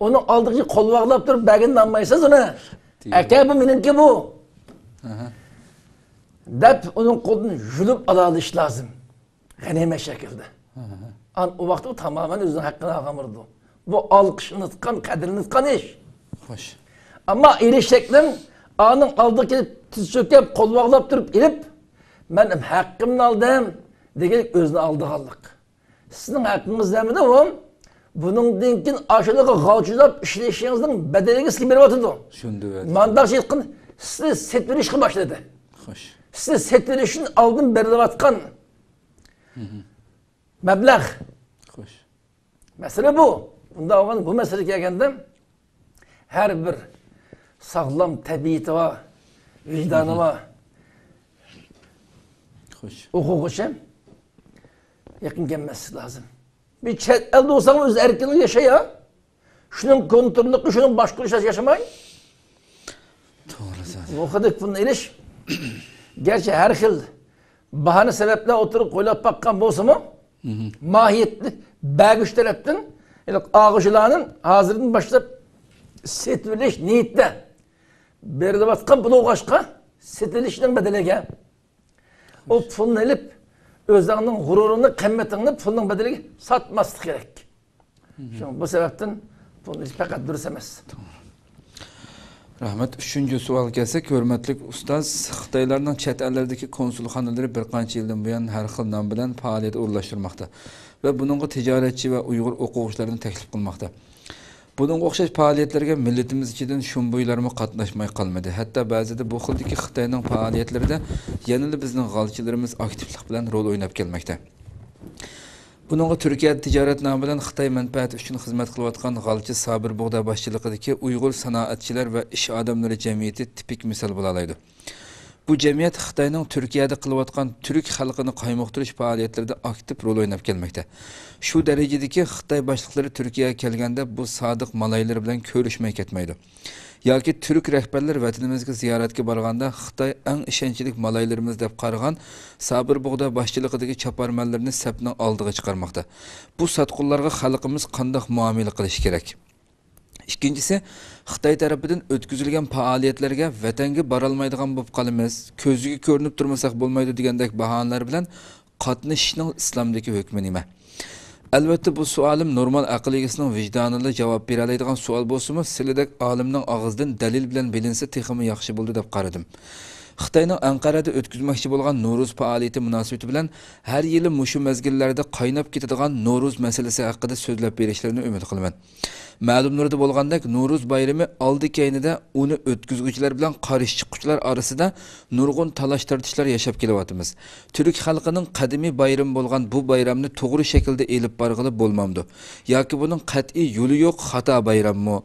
ئۇنىڭ ئالدىغا قول باغلاپ تۇرۇپ بەرگىنى ئالمايسىز ئۇنى. دېگەن. ئەكە، بۇ مېنىڭكى بۇ. ئاھا. دەپ ئۇنىڭ قولىدىن يۇلۇپ ئالالىش لازىم. غەنىيمەت شەكلىدە. ئاھا. ئان-، ئۇ ۋاقىتتا ئۇ تامامەن ئۆزىنىڭ ھەققىنى ئالغان بولىدۇ. بۇ ئالقىشلىنىدىغان، قەدىرلىنىدىغان ئىش. خوش. ئەمما ئېلىش شەكلىم ئانىڭ ئالدىغا كېلىپ، تىز چۆكۈپ، قول باغلاپ تۇرۇپ ئېلىپ، مەن ھەققىمنى ئالدىم دېگەن ئۆزىنى ئالدىغانلىق. سىزنىڭ ھەققىڭىز نېمىدە ئۇ؟ بۇنىڭدىن كېيىن ئاشۇلارغا غالچىلاپ ئىشلىشىڭىزنىڭ بەدىلىگە سىزگە بېرىۋاتىدۇ. شۇنداق. مانداق ئېيتقان، سىزنى سېتىۋېلىشقا باشلىدى. خوش. سىزنى سېتىۋېلىشتىن ئالدىن بېرىلىۋاتقان مەبلەغ. خوش. مەسىلە بۇ. بۇنداق بولغاندا بۇ مەسىلىگە كەلگەندە، ھەر بىر ساغلام تەبىئىتى بار، ۋىجدانى بار خوش. ئوقۇغۇچى يېقىن كەلمەسلىك لازىم. بىر چەت ئەلدە بولساڭ ئۆز ئەركىنلىكىدە ياشا يا. شۇنىڭ كونتروللۇقى، شۇنىڭ باشقۇرۇشىدا ياشىماي. توغرا سۆز. بۇ خىلدىكى پۇلنى ئېلىش، گەرچە ھەر خىل باھانە سەۋەبلەر ئوتتۇرىغا قويۇلۇپ باققان بولسىمۇ، ماھىيەتنى بەرگۈچى تەرەپتىن، يەنى ئالغۇچىلارنى ھازىردىن باشلاپ سېتىۋېلىش نىيىتىدە بېرىلىۋاتقان پۇل بولغاچقا، سېتىۋېلىشنىڭ بەدىلىگە ئۇ پۇلنى ئېلىپ، ئۆزۈڭنىڭ غۇرۇرىڭنى، قىممىتىڭنى پۇلنىڭ بەدىلىگە ساتماسلىق كېرەك. شۇڭا بۇ سەۋەبتىن پۇلنى ئېلىش پەقەت دۇرۇس ئەمەس. رەھمەت. ئۈچىنچى سوئالغا كەلسەك، ھۆرمەتلىك ئۇستاز، خىتايلارنىڭ چەت ئەللەردىكى كونسۇلخانىلىرى بىر قانچە يىلدىن بۇيان ھەر خىل نام بىلەن پائالىيەت ئورۇنلاشتۇرماقتا ۋە بۇنىڭغا تىجارەتچى ۋە ئۇيغۇر ئوقۇغۇچىلارنى تەكلىپ قىلماقتا. بۇنىڭغا ئوخشاش پائالىيەتلەرگە مىللىتىمىز ئىچىدىن شۇمبۇيلارمۇ قاتناشماي قالمىدى. ھەتتا بەزىدە بۇ خىلدىكى خىتاينىڭ پائالىيەتلىرىدە يەنىلا بىزنىڭ غالچىلىرىمىز ئاكتىپلىق بىلەن رول ئويناپ كەلمەكتە. بۇنىڭغا تۈركىيەدە تىجارەت نامى بىلەن خىتاي مەنپەئەتى ئۈچۈن خىزمەت قىلىۋاتقان غالچى سابىر بۇغدا باشچىلىقىدىكى ئۇيغۇر سانائەتچىلەر ۋە ئىش ئادەملىرى جەمئىيىتى تىپىك مىسال بولالايدۇ. بۇ جەمئىيەت خىتاينىڭ تۈركىيەدە قىلىۋاتقان تۈرك خەلقىنى قايمۇقتۇرۇش پائالىيەتلىرىدە ئاكتىپ رول ئويناپ كەلمەكتە. شۇ دەرىجىدىكى خىتاي باشلىقلىرى تۈركىيەگە كەلگەندە بۇ سادىق مالايلىرى بىلەن كۆرۈشمەي كەتمەيدۇ. ياكى تۈرك رەھبەرلىرى ۋەتىنىمىزگە زىيارەتكە بارغاندا خىتاي ئەڭ ئىشەنچلىك مالايلىرىمىز دەپ قارىغان سابىر بۇغدا باشچىلىقىدىكى چاپارمەنلىرىنى سەپنىڭ ئالدىغا چىقارماقتا. بۇ ساتقۇنلارغا خەلقىمىز قانداق مۇئامىلە قىلىشى كېرەك؟ ئىككىنچىسى، خىتاي تەرىپىدىن ئۆتكۈزۈلگەن پائالىيەتلەرگە ۋەتەنگە بارالمايدىغان بولۇپ قالىمىز، كۆزگە كۆرۈنۈپ تۇرمىساق بولمايدۇ دېگەندەك باھانىلەر بىلەن قاتنىشىشنىڭ ئىسلامدىكى ھۆكمى نېمە؟ ئەلۋەتتە، بۇ سوئالىم نورمال ئەقىل ئىگىسىنىڭ ۋىجدانىلا جاۋاب بېرەلەيدىغان سوئال بولسىمۇ، سىلىدەك ئالىمنىڭ ئاغزىدىن دەلىل بىلەن بىلىنسە تېخىمۇ ياخشى بولىدۇ دەپ قارىدىم. خىتاينىڭ ئەنقەرەدە ئۆتكۈزمەكچى بولغان نورۇز پائالىيىتى مۇناسىۋىتى بىلەن ھەر يىلى مۇشۇ مەزگىللەردە قايناپ كېتىدىغان نورۇز مەسىلىسى ھەققىدە سۆزلەپ بېرىشلىرىنى ئۈمىد قىلىمەن. مەلۇملىرىدا بولغاندەك، نورۇز بايرىمى ئالدى-كەينىدە ئۇنى ئۆتكۈزگۈچىلەر بىلەن قارشى چىققۇچىلار ئارىسىدا نۇرغۇن تالاش-تارتىشلار ياشاپ كېلىۋاتىمىز. تۈرك خەلقىنىڭ قەدىمىي بايرىمى بولغان بۇ بايرامنى توغرا شەكىلدە ئېلىپ بارغىلى بولمامدۇ؟ ياكى بۇنىڭ قەتئىي يولى يوق، خاتا بايراممۇ؟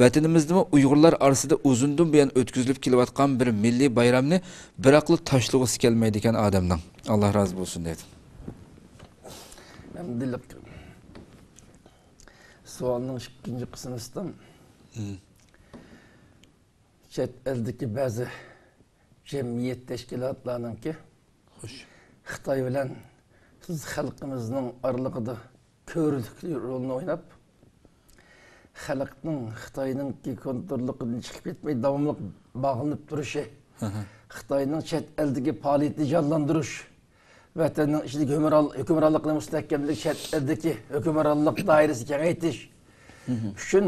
ۋەتىنىمىزدىمۇ ئۇيغۇرلار ئارىسىدا ئۇزۇندىن بۇيان ئۆتكۈزۈلۈپ كېلىۋاتقان بىر مىللىي بايرامنى بىراقلا تاشلىغۇسى كەلمەيدىكەن ئادەمنىڭ. ئاللا رازى بولسۇن دەيدۇ. ئەمدىلىك سوئالنىڭ ئىككىنچى قىسمىسىدا چەت ئەلدىكى بەزى جەمئىيەت تەشكىلاتلارنىڭكى خوش. خىتاي بىلەن بىز خەلقىمىزنىڭ ئارىلىقىدا كۆۋرۈكلۈك رولىنى ئويناپ، خەلقنىڭ خىتاينىڭكى كونتروللۇقىدىن چىقىپ كەتمەي، داۋاملىق باغلىنىپ تۇرۇشى، خىتاينىڭ چەت ئەلدىكى پائالىيىتىنى جانلاندۇرۇش، ۋەتەننىڭ ئىچىدىكى ھۆكۈمران-، ھۆكۈمرانلىقىنى مۇستەھكەملەش، چەت ئەلدىكى ھۆكۈمرانلىق دائىرىسىنى كېڭەيتىش ئۈچۈن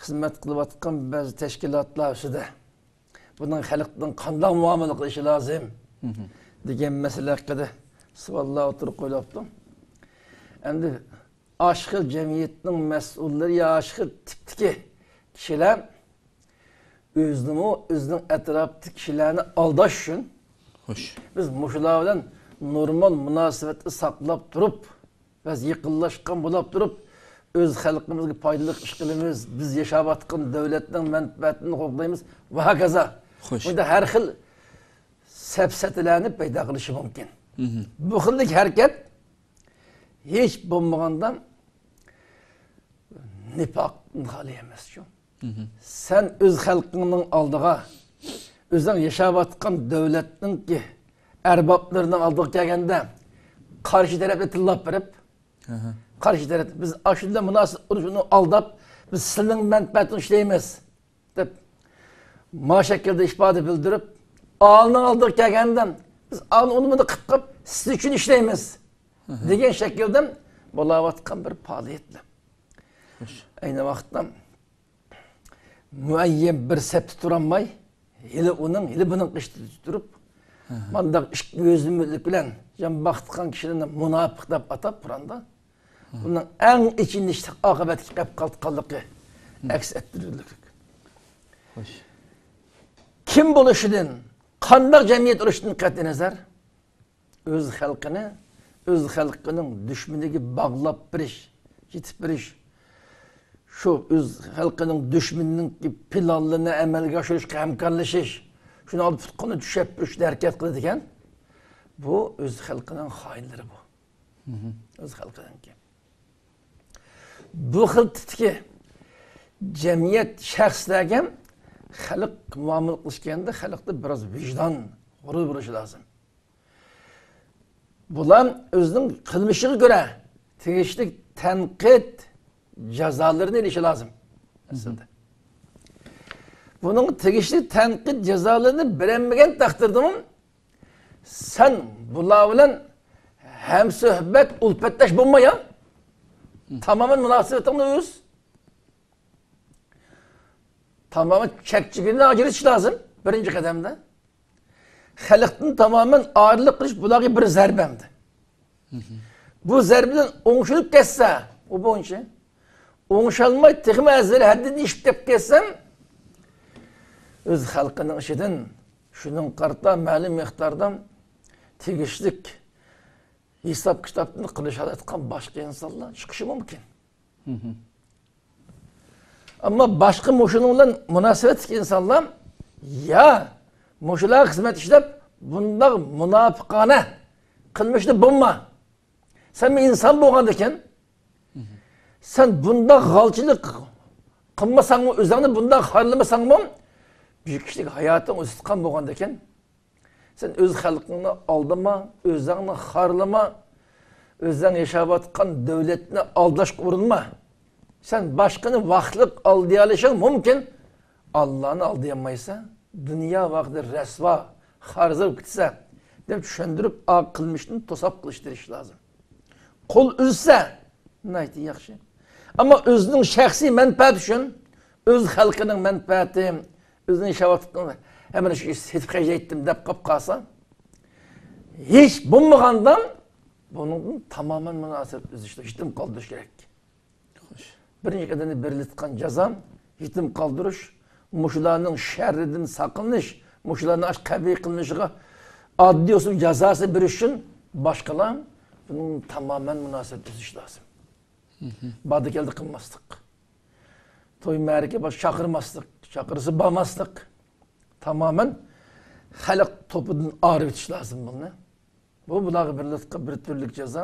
خىزمەت قىلىۋاتقان بەزى تەشكىلاتلار ئۈستىدە بۇنىڭ خەلقنىڭ قانداق مۇئامىلە قىلىشى لازىم دېگەن مەسىلە ھەققىدە سوئاللار ئوتتۇرىغا قويۇلۇپتۇ. ئەمدى ئاشۇ خىل جەمئىيەتنىڭ مەسئۇللىرى يا ئاشۇ خىل تىپتىكى كىشىلەر ئۆزىنىمۇ، ئۆزىنىڭ ئەتراپىدىكى كىشىلەرنى ئالداش ئۈچۈن، خوش، بىز مۇشۇلار بىلەن نورمال مۇناسىۋەتنى ساقلاپ تۇرۇپ، بەز يېقىنلاشقان بولاپ تۇرۇپ، ئۆز خەلقىمىزگە پايدىلىق ئىش قىلىمىز، بىز ياشاۋاتقان دۆلەتنىڭ مەنپەئەتىنى قوغدايمىز ۋە ھاكازا. خوش. بۇندا ھەر خىل سەپسەتىلەرنى پەيدا قىلىشى مۇمكىن. مھم. بۇ خىلدىكى ھەرىكەت ھېچ بولمىغاندا نىپاقتىن خالىي ئەمەس شۇ. مھم. سەن ئۆز خەلقىڭنىڭ ئالدىغا، ئۆزۈڭ ياشاۋاتقان دۆلەتنىڭكى ئەربابلىرىنىڭ ئالدىغا كەلگەندە، قارشى تەرەپنى تىللاپ بېرىپ، ئەھە، قارشى تەرەپ، بىز ئاشۇنداق مۇناسىۋەت ئۇرۇشۇنى ئالداپ، بىز سىلىنىڭ مەنپەئەتىنى ئىشلەيمىز، دەپ، ما شەكىلدە ئىپادە بىلدۈرۈپ، ئالىنىڭ ئالدىغا كەلگەندە، بىز ئالىنى ئۇنى بۇنى قىلىپ قىلىپ، سىز ئۈچۈن ئىشلەيمىز، ئەھە، دېگەن شەكىلدە بولاۋاتقان بىر پائالىيەتلەر. خوش. ئەينى ۋاقىتتا مۇئەييەن بىر سەپتە تۇرالماي، ھېلى ئۇنىڭ، ھېلى بۇنىڭ قېشىدا تۇرۇپ، ئەھە، مانداق ئىككى يۈزلۈكلەر، جان باقتۇرغان كىشىلەرنى مۇناپىق دەپ ئاتاپ قۇرئاندا، ئەھە، بۇنىڭ ئەڭ ئېچىنىشلىق ئاقىۋەتكە كەپ قالىدىغانلىقى، ئەھە، ئەكس ئەتتۈرۈلۈك. خوش. كىم بولۇشىدىن، قانداق جەمئىيەت بولۇشىدىن قەتئىينەزەر، ئۆز خەلقىنى ئۆز خەلقىنىڭ دۈشمىنىگە باغلاپ بېرىش، يېتىپ بېرىش، شۇ ئۆز خەلقىنىڭ دۈشمىنىنىڭ پىلانلىرىنى ئەمەلگە ئاشۇرۇشقا ھەمكارلىشىش، شۇنىڭ پۇت-قولىنى چۈشەپ بېرىش ئۈچۈن ھەرىكەت قىلىدىكەن، بۇ ئۆز خەلقىنىڭ خائىنلىرى بۇ. مھم. ئۆز خەلقىنىڭكى. بۇ خىل تىپتىكى جەمئىيەت شەخسلەرگە خەلق مۇئامىلە قىلىش كەلگەندە خەلقتە بىراز ۋىجدان، غۇرۇر بولۇشى لازىم. بۇلار ئۆزىنىڭ قىلمىشىغا كۆرە تېگىشلىك تەنقىد جازالىرىنى ئېلىشى لازىم. ئەسلىدە. بۇنىڭ تېگىشلىك تەنقىد جازالىرىنى بېرەلمىگەن تەقدىردىمۇ، سەن بۇلار بىلەن ھەمسۆھبەت، ئۈلپەتداش بولما يا. تامامەن مۇناسىۋىتىڭنى ئۈز. تامامەن چەك-چىگىرىنى ئاجرىتىش لازىم، بىرىنچى قەدەمدە. خەلقتىن تامامەن ئايرىلىپ قېلىش بۇلارغا بىر زەربە ئەمدى. بۇ زەربىدىن ئوڭشىلىپ كەتسە، ئۇ بويىچە. ئوڭشالماي، تېخىمۇ ئەزەل ھەددىدىن ئېشىپ كەپ كەتسە، ئۆز خەلقىنىڭ ئىچىدىن شۇنىڭغا قارىتا مەلۇم مىقداردا تېگىشلىك ھېساب-كىتابنى قىلىشالايدىغان باشقا ئىنسانلار چىقىشى مۇمكىن. ئەمما باشقا مۇشۇنىڭ بىلەن مۇناسىۋەتلىك ئىنسانلار يا مۇشۇلارغا خىزمەت ئىشلەپ، بۇنداق مۇناپىقانە قىلمىشتا بولما. سەن بىر ئىنسان بولغاندىكىن، سەن بۇنداق غالچىلىق قىلمىساڭمۇ، ئۆزۈڭنى بۇنداق خارلىمىساڭمۇ، بىر كىشىلىك ھاياتىڭ ئۆتۈۋاتقان بولغاندىكىن، سەن ئۆز خەلقىڭنى ئالدىما، ئۆزۈڭنى خارلىما، ئۆزۈڭ ياشاۋاتقان دۆلەتنى ئالداشقا ئۇرۇنما. سەن باشقىنى ۋاقىتلىق ئالدىيالىشىڭ مۇمكىن، ئاللانى ئالدىيالمايسەن. دۇنيا ۋاقتىدا رەسۋا، خارزا بولۇپ كېتىسەن، دەپ چۈشەندۈرۈپ، ئا قىلمىشتىن توساپ قىلىش تىرىشىش لازىم. قول ئۈزسە، ناھايىتى ياخشى. ئەمما ئۆزىنىڭ شەخسىي مەنپەئەتى ئۈچۈن، ئۆز خەلقىنىڭ مەنپەئەتى، ئۆزىنىڭ شەھۋەتلىكىنى ھەممىنى شۇ سېتىپ خەجلەيتتىم دەپ قاپ قالسا، ھېچ بولمىغاندا بۇنىڭدىن تامامەن مۇناسىۋەت ئۈزۈش، يېتىم قالدۇرۇش كېرەك. خوش. بىرىنچى قەدەمدە بېرىلىدىغان جازا يېتىم قالدۇرۇش، مۇشۇلارنىڭ شەررىدىن ساقلىنىش، مۇشۇلارنىڭ ئاشۇ قەبىھ قىلمىشىغا ئاددىي ئۇسۇل جازاسى بېرىش ئۈچۈن باشقىلار بۇنىڭ تامامەن مۇناسىۋەت ئۈزۈش لازىم. باردا كەلدى قىلماسلىق. توي مەرىكە بار چاقىرماسلىق، چاقىرسا بارماسلىق. تامامەن خەلق توپىدىن ئايرىۋېتىش لازىم بۇنى. بۇ بۇلارغا بېرىلىدىغان بىر تۈرلۈك جازا.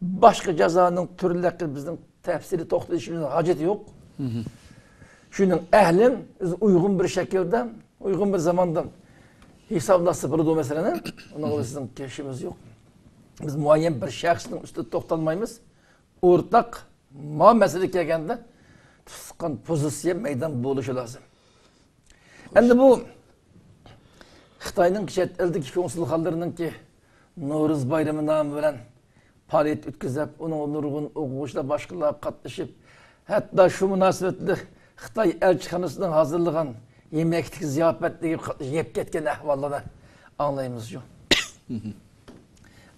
باشقا جازانىڭ تۈرلىرى بىزنىڭ تەپسىلىي توختىلىشىمىزنىڭ ھاجىتى يوق. شۇنىڭ ئەھلى بىز ئۇيغۇن بىر شەكىلدە، ئۇيغۇن بىر زاماندا ھېسابلاشسا بولىدۇ مەسىلىنى. ئۇنىڭغا بىزنىڭ كېلىشىمىز يوق. بىز مۇئەييەن بىر شەخسنىڭ ئۈستىدە توختالمايمىز. ئورتاق ما مەسىلە كەلگەندە تۇتقان پوزىتسىيە مەيدان بولۇشى لازىم. ئەمدى بۇ خىتاينىڭ چەت ئەلدىكى كونسۇلخانىلىرىنىڭكى نورۇز بايرىمى نامى بىلەن پائالىيەت ئۆتكۈزۈپ، ئۇنىڭغا نۇرغۇن ئوقۇغۇچىلار، باشقىلار قاتنىشىپ، ھەتتا شۇ مۇناسىۋەتلىك خىتاي ئەلچىخانىسىنىڭ ھازىرلىغان يېمەكلىك زىياپەتلىرىگە قاتنىشىپ يەپ كەتكەن ئەھۋاللارنى ئاڭلايمىزچۇ.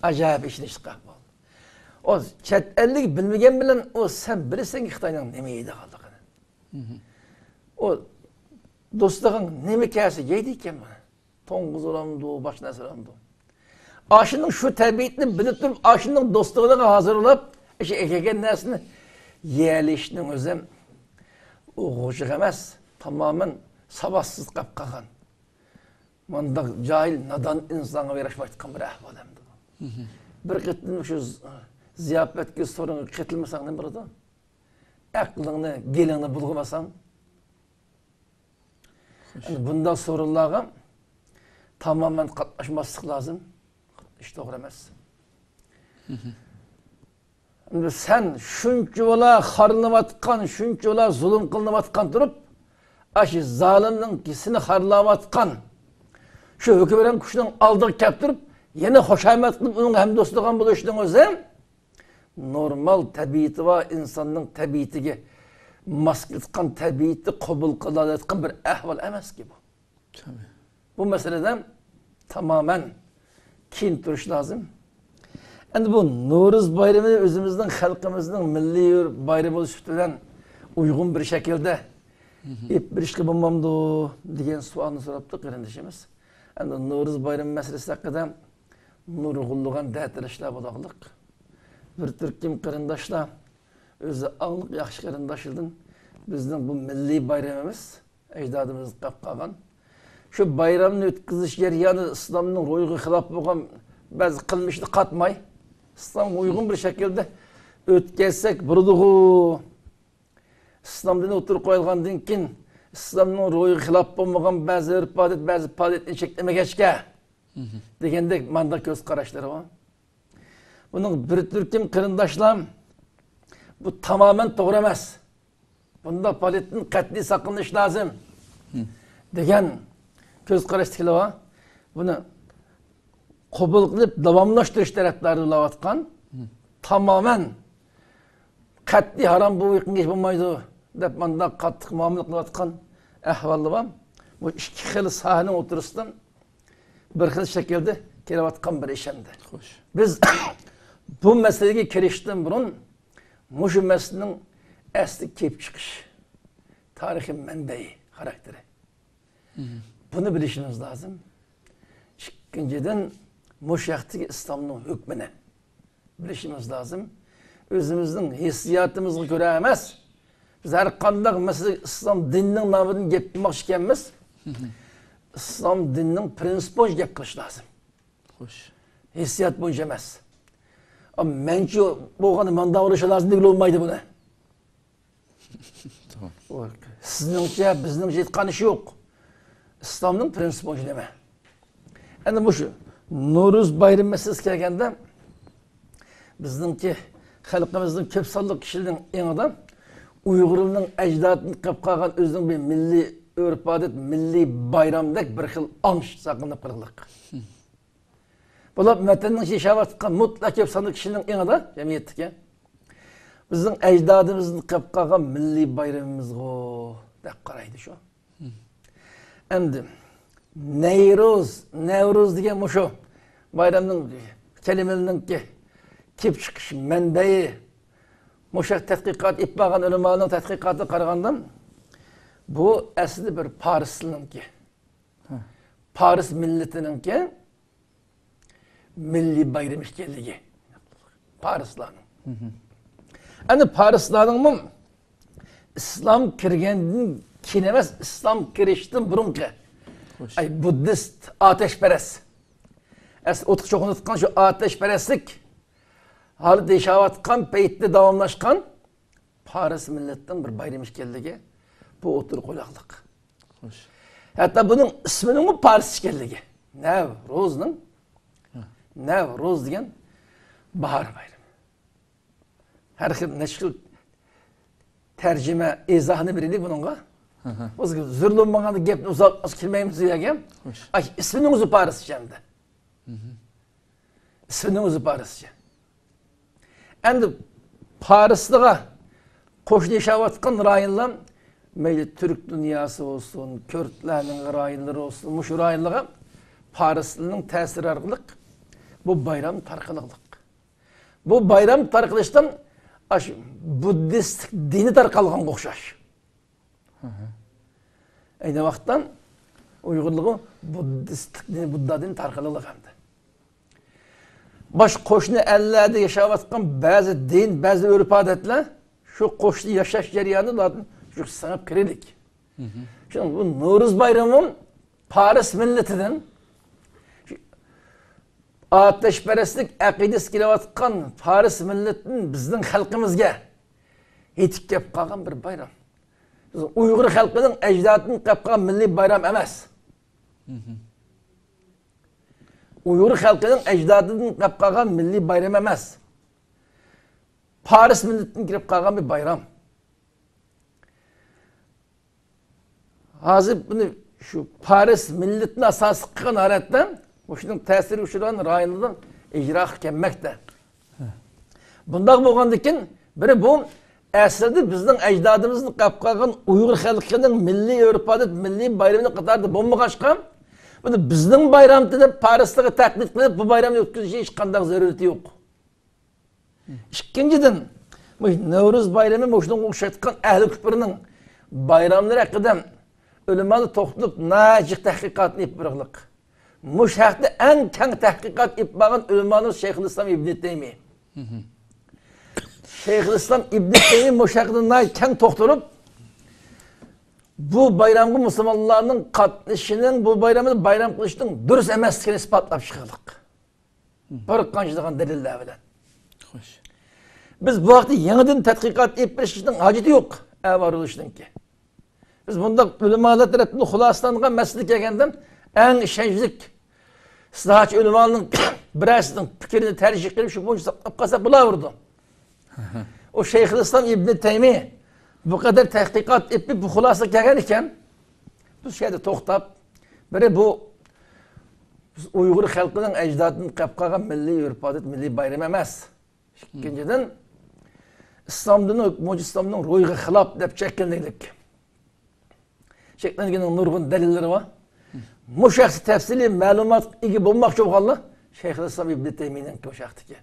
ئاجايىپ ئېچىنىشلىق ئەھۋال. ئۇ چەت ئەللىك بىلمىگەن بىلەن ئۇ سەن بىلىسەنكى خىتاينىڭ نېمە يەيدىغانلىقىنى. ئۇ دوستىغىڭ نېمە كەلسە يەيدىكەن بۇنى. توڭگۇز ئۇرامدۇ، باشقا نەرسە ئۇرامدۇ. ئاشۇنىڭ شۇ تەبىئىتىنى بىلىپ تۇرۇپ، ئاشۇنىڭ دوستىغىغا ھازىرلاپ، ئاشۇ ئەكەلگەن نەرسىنى يېيەلىشىشنىڭ ئۆزى ئۇ غۇژۇق ئەمەس، تامامەن ساۋاتسىز قېلىپ قالغان. مانداق جاھىل، نادان ئىنسانغا ياراشمايدىغان بىر ئەھۋال ئەمدى بۇ. بىر قېتىم شۇ زىياپەتكە، سورۇنغا قېتىلمىساڭ نېمە بولىدۇ؟ ئەقلىڭنى، گېلىڭنى بۇلغىمىساڭ. ئەمدى بۇنداق سورۇنلارغا تامامەن قاتناشماسلىق لازىم. ئىش توغرا ئەمەس. ئەمدى سەن شۇنچىۋالا خارلىنىۋاتقان، شۇنچىۋالا زۇلۇم قىلىنىۋاتقان تۇرۇپ، ئاشۇ زالىمنىڭ سېنى خارلاۋاتقان شۇ ھۆكۈمران كۈچنىڭ ئالدىغا كەپ تۇرۇپ، يەنە خۇشامەت قىلىپ ئۇنىڭغا ھەمدوستىغان بولۇشنىڭ ئۆزى نورمال تەبىئىتى بار ئىنساننىڭ تەبىئىتىگە ماس كېلىدىغان، تەبىئىتى قوبۇل قىلالايدىغان بىر ئەھۋال ئەمەسكى بۇ. بۇ مەسىلىدە تامامەن كېيىن تۇرۇش لازىم. ئەمدى بۇ نورۇز بايرىمى ئۆزىمىزنىڭ، خەلقىمىزنىڭ مىللىي بايرىمى بولۇش سۈپىتى بىلەن ئۇيغۇن بىر شەكىلدە ئېلىپ بېرىشقا بولمامدۇ دېگەن سوئالنى سوراپتۇ قېرىندىشىمىز. ئەمدى نورۇز بايرىمى مەسىلىسى ھەققىدە نۇرغۇنلىغان دەتىلىشلار بولارلىق. بىر تۈركۈم قېرىنداشلار، ئۆزى ئاڭلىق ياخشى قېرىنداشلاردىن بىزنىڭ بۇ مىللىي بايرىمىمىز، ئەجدادىمىز قىلىپ قالغان شۇ بايرامنى ئۆتكۈزۈش جەريانىدا ئىسلامنىڭ روھىغا خىلاپ بولغان بەزى قىلمىشنى قاتماي، ئىسلامغا ئۇيغۇن بىر شەكىلدە ئۆتكۈزسەك بولىدىغۇ. ئىسلام دىنى ئوتتۇرىغا قويۇلغاندىن كېيىن، ئىسلامنىڭ روھىغا خىلاپ بولمىغان بەزى ئۆرپ-ئادەت، بەزى پائالىيەتنى چەكلىمىگەچكە، دېگەندەك مانداق كۆز قاراشلىرى بار. بۇنىڭ بىر تۈركۈم قېرىنداشلار، بۇ تامامەن توغرا ئەمەس. بۇنداق پائالىيەتتىن قەتئىي ساقلىنىش لازىم، دېگەن كۆز قاراشتىكىلەر بار. بۇنى قوبۇل قىلىپ داۋاملاشتۇرۇش تەرەپدارى بولۇۋاتقان، تامامەن قەتئىي ھارام، بۇ يېقىنغا بولمايدۇ دەپ مانداق قاتتىق مۇئامىلە قىلىۋاتقان ئەھۋاللار بار. بۇ ئىككى خىل ساھەنىڭ ئوتتۇرىسىدىن بىر خىل شەكىلدە كېلىۋاتقان بىر ئىش ئەمدى. خوش. بىز بۇ مەسىلىگە كىرىشتىن بۇرۇن مۇشۇ مەسىلىنىڭ ئەسلى كېلىپ چىقىش تارىخىي مەنبەي خاراكتېرى، بۇنى بىلىشىمىز لازىم. ئىككىنچىدىن، مۇشۇ ھەقتىكى ئىسلامنىڭ ھۆكمىنى بىلىشىمىز لازىم. ئۆزىمىزنىڭ ھېسسىياتىمىزغا كۆرە ئەمەس، بىز ھەر قانداق مەسىلە ئىسلام دىنىنىڭ نامىدىن گەپ قىلماقچى ئىكەنمىز، ئىسلام دىنىنىڭ پرىنسىپى بويىچە گەپ قىلىش لازىم. خوش. ھېسسىيات بويىچە ئەمەس. ئا، مەنچە بولغاندا مانداق بولۇشى لازىم دېگىلى بولمايدۇ بۇنى. تامام. سىزنىڭچە، بىزنىڭچە ھېچقانداق ئىش يوق. ئىسلامنىڭ پرىنسىپى بويىچە نېمە؟ ئەنە مۇشۇ نورۇز بايرىمى مەسىلىسىگە كەلگەندە، بىزنىڭكى خەلقىمىزنىڭ كۆپ سانلىق كىشىلىرىنىڭ ئېڭىدا ئۇيغۇرنىڭ ئەجدادىدىن قېلىپ قالغان ئۆزىنىڭ بىر مىللىي ئۆرپ-ئادەت، مىللىي بايرامدەك بىر خىل ئاڭ ساقلىنىپ قالغانلىق. بولۇپ، ۋەتەننىڭ ئىچىدە ياشاۋاتقان مۇتلەق كۆپ سانلىق كىشىنىڭ ئېڭىدا، جەمئىيەتتىكى، بىزنىڭ ئەجدادىمىزدىن قېلىپ قالغان مىللىي بايرىمىمىزغۇ دەپ قارايدۇ شۇ. ئەمدى نەيرۇز، نەۋرۇز دېگەن مۇشۇ بايرامنىڭ كەلىمىلىرىنىڭكى كېلىپ چىقىش مەنبەيى، مۇشۇ تەتقىقات ئېلىپ بارغان ئۆلىمانىڭ تەتقىقاتىغا قارىغاندا، بۇ ئەسلى بىر پارسنىڭكى، پارس مىللىتىنىڭكى مىللىي بايرىمى ئىكەنلىكى پارسلارنىڭ. ئەنە پارسلارنىڭمۇ ئىسلام كىرگەندىن كېيىن ئەمەس، ئىسلام كىرىشتىن بۇرۇنقى، خوش، ئاي، بۇددىست، ئاتەشپەرەس، ئەسلى ئوتقا چوقۇنۇۋاتقان شۇ ئاتەشپەرەسلىك ھالەتتە ياشاۋاتقان پەيتتە داۋاملاشقان پارس مىللىتىنىڭ بىر بايرىمى ئىكەنلىكى بۇ ئوتتۇرىغا قويۇلغانلىق. خوش. ھەتتا بۇنىڭ ئىسمىنىڭمۇ پارسچە ئىكەنلىكى. نەۋرۇزنىڭ، ھە، نەۋرۇز دېگەن باھار بايرىمى. ھەر خىل، نەچچە خىل تەرجىمە، ئىزاھنى بېرەيلى بۇنىڭغا. ھە، ھە. ئۆزى زۆرۈر بولمىغاندا گەپنى ئۇزارتماس كىرمەيمىز ئۇ يەرگە. خوش. ئاي، ئىسمىنىڭ ئۆزى پارسچە ئەمدى. ئىسمىنىڭ ئۆزى پارسچە. ئەمدى پارسلارغا قوشنا ياشاۋاتقان رايونلار، مەيلى تۈرك دۇنياسى بولسۇن، كۆردلەرنىڭ رايونلىرى بولسۇن، مۇشۇ رايونلارغا پارسلارنىڭ تەسىرى ئارقىلىق بۇ بايرام تارقىلىقلىق. بۇ بايرام تارقىلىشتىن ئاشۇ بۇددىستلىق دىنى تارقالغانغا ئوخشاش. ئەينى ۋاقىتتا ئۇيغۇرلىقى بۇددىستلىق دىنى، بۇددا دىنى تارقىلىقلىق ئەمدى. باش قوشنا ئەللەردە ياشاۋاتقان بەزى دىن، بەزى ئۆرپ-ئادەتلەر شۇ قوشنا ياشاش جەريانىدا شۇ سىڭىپ كىرىلىك. شۇ بۇ نورۇز بايرىمى پارس مىللىتىدىن، شۇ ئاتەشپەرەسلىك ئەقىدىسى كېلىۋاتقان پارس مىللىتىدىن بىزنىڭ خەلقىمىزگە يېتىپ كەپ قالغان بىر بايرام. بىز ئۇيغۇر خەلقىنىڭ ئەجدادىدىن قېلىپ قالغان مىللىي بايرام ئەمەس. ئۇيغۇر خەلقىنىڭ ئەجدادىدىن قېلىپ قالغان مىللىي بايرام ئەمەس. پارس مىللىتىدىن كېلىپ قالغان بىر بايرام. ھازىر بۇنى شۇ پارس مىللىتىنى ئاساس قىلغان ھالەتتە مۇشۇنىڭ تەسىرى ئۇچرىغان رايونلاردا ئىجرا قىلىپ كەلمەكتە. بۇنداق بولغاندىكىن، بىرى بۇ ئەسلىدە بىزنىڭ ئەجدادىمىزدىن قېلىپ قالغان ئۇيغۇر خەلقىنىڭ مىللىي ئۆرپ-ئادەت، مىللىي بايرىمى قاتارىدا بولمىغاچقا، بۇنى بىزنىڭ بايرامى دەپ پارسلارغا تەقلىد قىلىپ، بۇ بايرامنى ئۆتكۈزۈش ھېچقانداق زۆرۈرىيىتى يوق. ئىككىنچىدىن، مۇشۇ نەۋرۇز بايرىمى مۇشۇنىڭغا ئوخشايدىغان ئەھلى كۇپرنىڭ بايراملىرى ھەققىدە ئۆلىمالار توختىلىپ، ناھايىتى جىق تەھقىقات ئېلىپ بېرىلىق. مۇشۇ ھەقتە ئەڭ كەڭ تەھقىقات ئېلىپ بارغان ئۆلىمالىرىمىز شەيخۇلئىسلام ئىبنى تەيمىي. شەيخۇلئىسلام ئىبنى تەيمىي مۇشۇ ھەقتە ناھايىتى كەڭ توختىلىپ، بۇ بايرامغا مۇسۇلمانلارنىڭ قاتنىشىشىنىڭ، بۇ بايرامنى بايرام قىلىشنىڭ دۇرۇس ئەمەسلىكىنى ئىسپاتلاپ چىقىلدۇق. بىر قانچىلىغان دەلىللەر بىلەن. خوش. بىز بۇ ھەقتە يېڭىدىن تەتقىقات ئېلىپ بېرىشنىڭ ھاجىتى يوق، ئەۋارە بولۇشنىڭكى. بىز بۇنداق ئۆلىمالار تەرىپىدىن خۇلاسىلانغان مەسىلە كەلگەندە، ئەڭ ئىشەنچلىك ئىسلاھاتچى ئۆلىمالارنىڭ بىرەرسىنىڭ پىكرىنى تەرجىھ قىلىپ، شۇ بويىچە ساقلاپ قالساق بولاۋېرىدۇ. ئۇ شەيخۇلئىسلام ئىبنى تەيمىي بۇ قەدەر تەھقىقات ئېلىپ، بۇ خۇلاسىگە كەلگەن ئىكەن، بىز شۇ يەردە توختاپ، بىرى بۇ ئۇيغۇر خەلقىنىڭ ئەجدادىدىن قېلىپ قالغان مىللىي ئۆرپ-ئادەت، مىللىي بايرىمى ئەمەس. ئىككىنچىدىن، ئىسلام دىنى ھۆكمى بويىچە ئىسلامنىڭ روھىغا خىلاپ دەپ چەكلىنىدىكەن. چەكلەنگىنىنىڭ نۇرغۇن دەلىللىرى بار. مۇشۇ ھەقتە تەپسىلىي مەلۇماتقا ئىگە بولماقچى بولغانلار شەيخۇلئىسلام ئىبنى تەيمىينىڭ مۇشۇ ھەقتىكى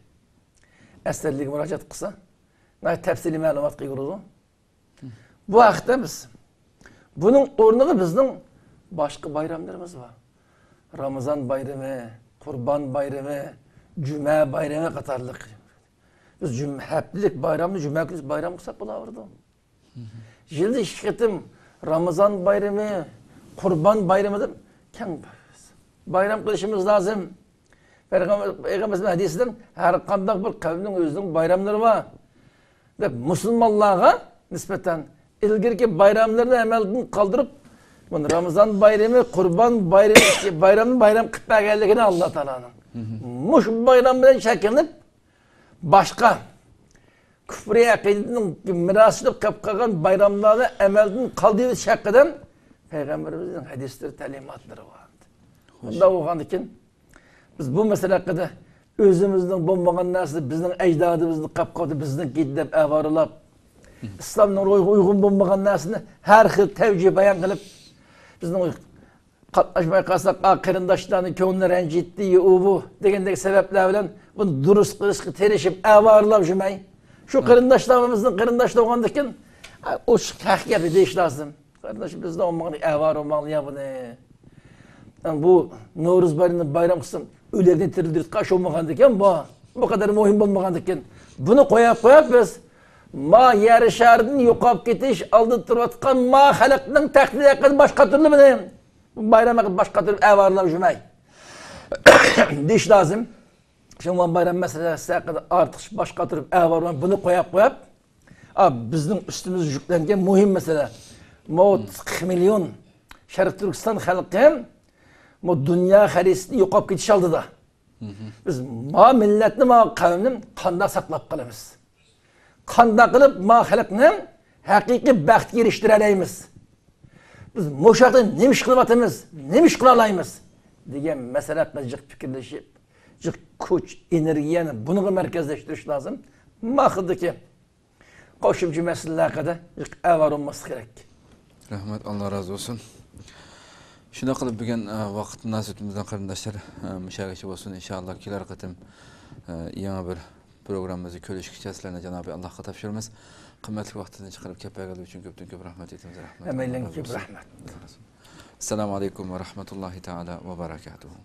ئەسەرلىرىگە مۇراجىئەت قىلسا، ناھايىتى تەپسىلىي مەلۇماتقا ئىگە بولىدۇ. بۇ ھەقتە بىز، بۇنىڭ ئورنىغا بىزنىڭ باشقا بايراملىرىمىز بار. رامىزان بايرىمى، قۇربان بايرىمى، جۈمە بايرىمى قاتارلىق. بىز جۈم-، ھەپتىلىك بايرامنى جۈمە كۈنى بايرام قىلساق بولاۋېرىدۇ. يىلدا ئىككى قېتىم رامىزان بايرىمى، قۇربان بايرىمى دەپ كەڭ بايرام قىلىشىمىز لازىم. پەيغەمبەر، پەيغەمبەرىمىزنىڭ ھەدىسىدە، ھەر قانداق بىر قەۋمنىڭ ئۆزىنىڭ بايراملىرى بار، دەپ مۇسۇلمانلارغا نىسبەتەن ئىلگىرىكى بايراملىرىنى ئەمەلدىن قالدۇرۇپ، مانا رامىزان بايرىمى، قۇربان بايرىمى، بايرامنى بايرام قىلىپ بەرگەنلىكىنى ئاللا تائالانىڭ مۇشۇ بايرام بىلەن شەكىللىنىپ، باشقا كۇفرىي ئەقىدىنىڭ مىراسى بولۇپ قېلىپ قالغان بايراملارنى ئەمەلدىن قالدۇرۇۋېتىش ھەققىدە پەيغەمبىرىمىزنىڭ ھەدىسلىرى، تەلىماتلىرى بار. بۇنداق بولغاندىكىن، بىز بۇ مەسىلە ھەققىدە ئۆزىمىزنىڭ بولمىغان نەرسىنى، بىزنىڭ ئەجدادىمىزنىڭ قاپ قالدى، بىزنىڭكى دەپ ئەۋارىلاپ، ئىسلامنىڭ روھىغا ئۇيغۇن بولمىغان نەرسىنى ھەر خىل تەۋجىھ بايان قىلىپ، بىزنىڭ قاتناشماي قالساق، ئا، قېرىنداشلارنىڭ كۆڭلىنى رەنجىتتى، ئۇ بۇ دېگەندەك سەۋەبلەر بىلەن بۇنى دۇرۇس قىلىشقا تىرىشىپ، ئەۋارىلاپ يۈرمەي، شۇ قېرىنداشلىرىمىزنىڭ قېرىنداشلىرى بولغاندىكىن، ئا، ئوچۇق ھەق گەپنى دېيىش لازىم. قېرىنداش، بىزدە بولمىغان ئەۋارە بولماڭلار يا بۇنى. ئەڭ بۇ نورۇز بايرىمىنى بايرام قىلسۇن، ئۆلۈكنى تىرىلدۈرۈشكە ئىش بولمىغاندىكىن بۇ. بۇ قەدەر مۇھىم بولمىغاندىكىن. بۇنى قويۇپ قويۇپ بىز، ما يەر شارىدىن يوقاپ كېتىش ئالدىدا تۇرۇۋاتقان ما خەلقنىڭ تەقدىرى ھەققىدە باش قاتۇرۇلمىدى. بۇ بايرام ھەققىدە باش قاتۇرۇپ ئەۋارىلاپ يۈرمەي. دېيىش لازىم. شۇڭا بايرام مەسىلىسى ھەققىدە ئارتۇق باش قاتۇرۇپ ئەۋارىلاپ بۇنى قويۇپ قويۇپ. ئا، بىزنىڭ ئۈستىمىزگە يۈكلەنگەن مۇھىم مەسىلە. مو قىرىق مىليون شەرقىي تۈركىستان خەلقى مو دۇنيا خەرىتىسىدە يوقاپ كېتىش ئالدىدا. بىز ما مىللەتنى، ما قەۋمنى قانداق ساقلاپ قالىمىز؟ قانداق قىلىپ ما خەلقنى ھەقىقىي بەختكە ئېرىشتۈرەلەيمىز؟ بىز مۇشۇ ھەقتە نېمە ئىش قىلىۋاتىمىز؟ نېمە ئىش قىلالايمىز؟ دېگەن مەسىلە ھەققىدە جىق پىكىرلىشىپ، جىق كۈچ، ئېنېرگىيەنى بۇنىڭغا مەركەزلەشتۈرۈش لازىم. ماخىدىكى قوشۇمچە مەسىلىلەر ھەققىدە جىق ئەۋارە بولماسلىق كېرەك. رەھمەت، ئاللا رازى بولسۇن. شۇنداق قىلىپ، بۈگۈن، ئە، ۋاقىت مۇناسىۋىتى بىلەن قېرىنداشلار، ئە، مۇشۇ يەرگىچە بولسۇن. ئىنشائاللا، كېلەر قېتىم، ئە، يېڭى بىر پروگراممىمىزدا كۆرۈشكىچە سىلەرنى جانابى ئاللاھقا تاپشۇرىمىز. قىممەتلىك ۋاقتىدىن چىقىرىپ كەپ بەرگەنلىكى ئۈچۈن كۆپتىن كۆپ رەھمەت ئېيتىمىز. رەھمەت. ھەممەيلەنگە كۆپ رەھمەت. ئەسسالامۇ ئەلەيكۇم ۋە رەھمەتۇللاھى تەئالا ۋە بەرەكاتۇھۇ.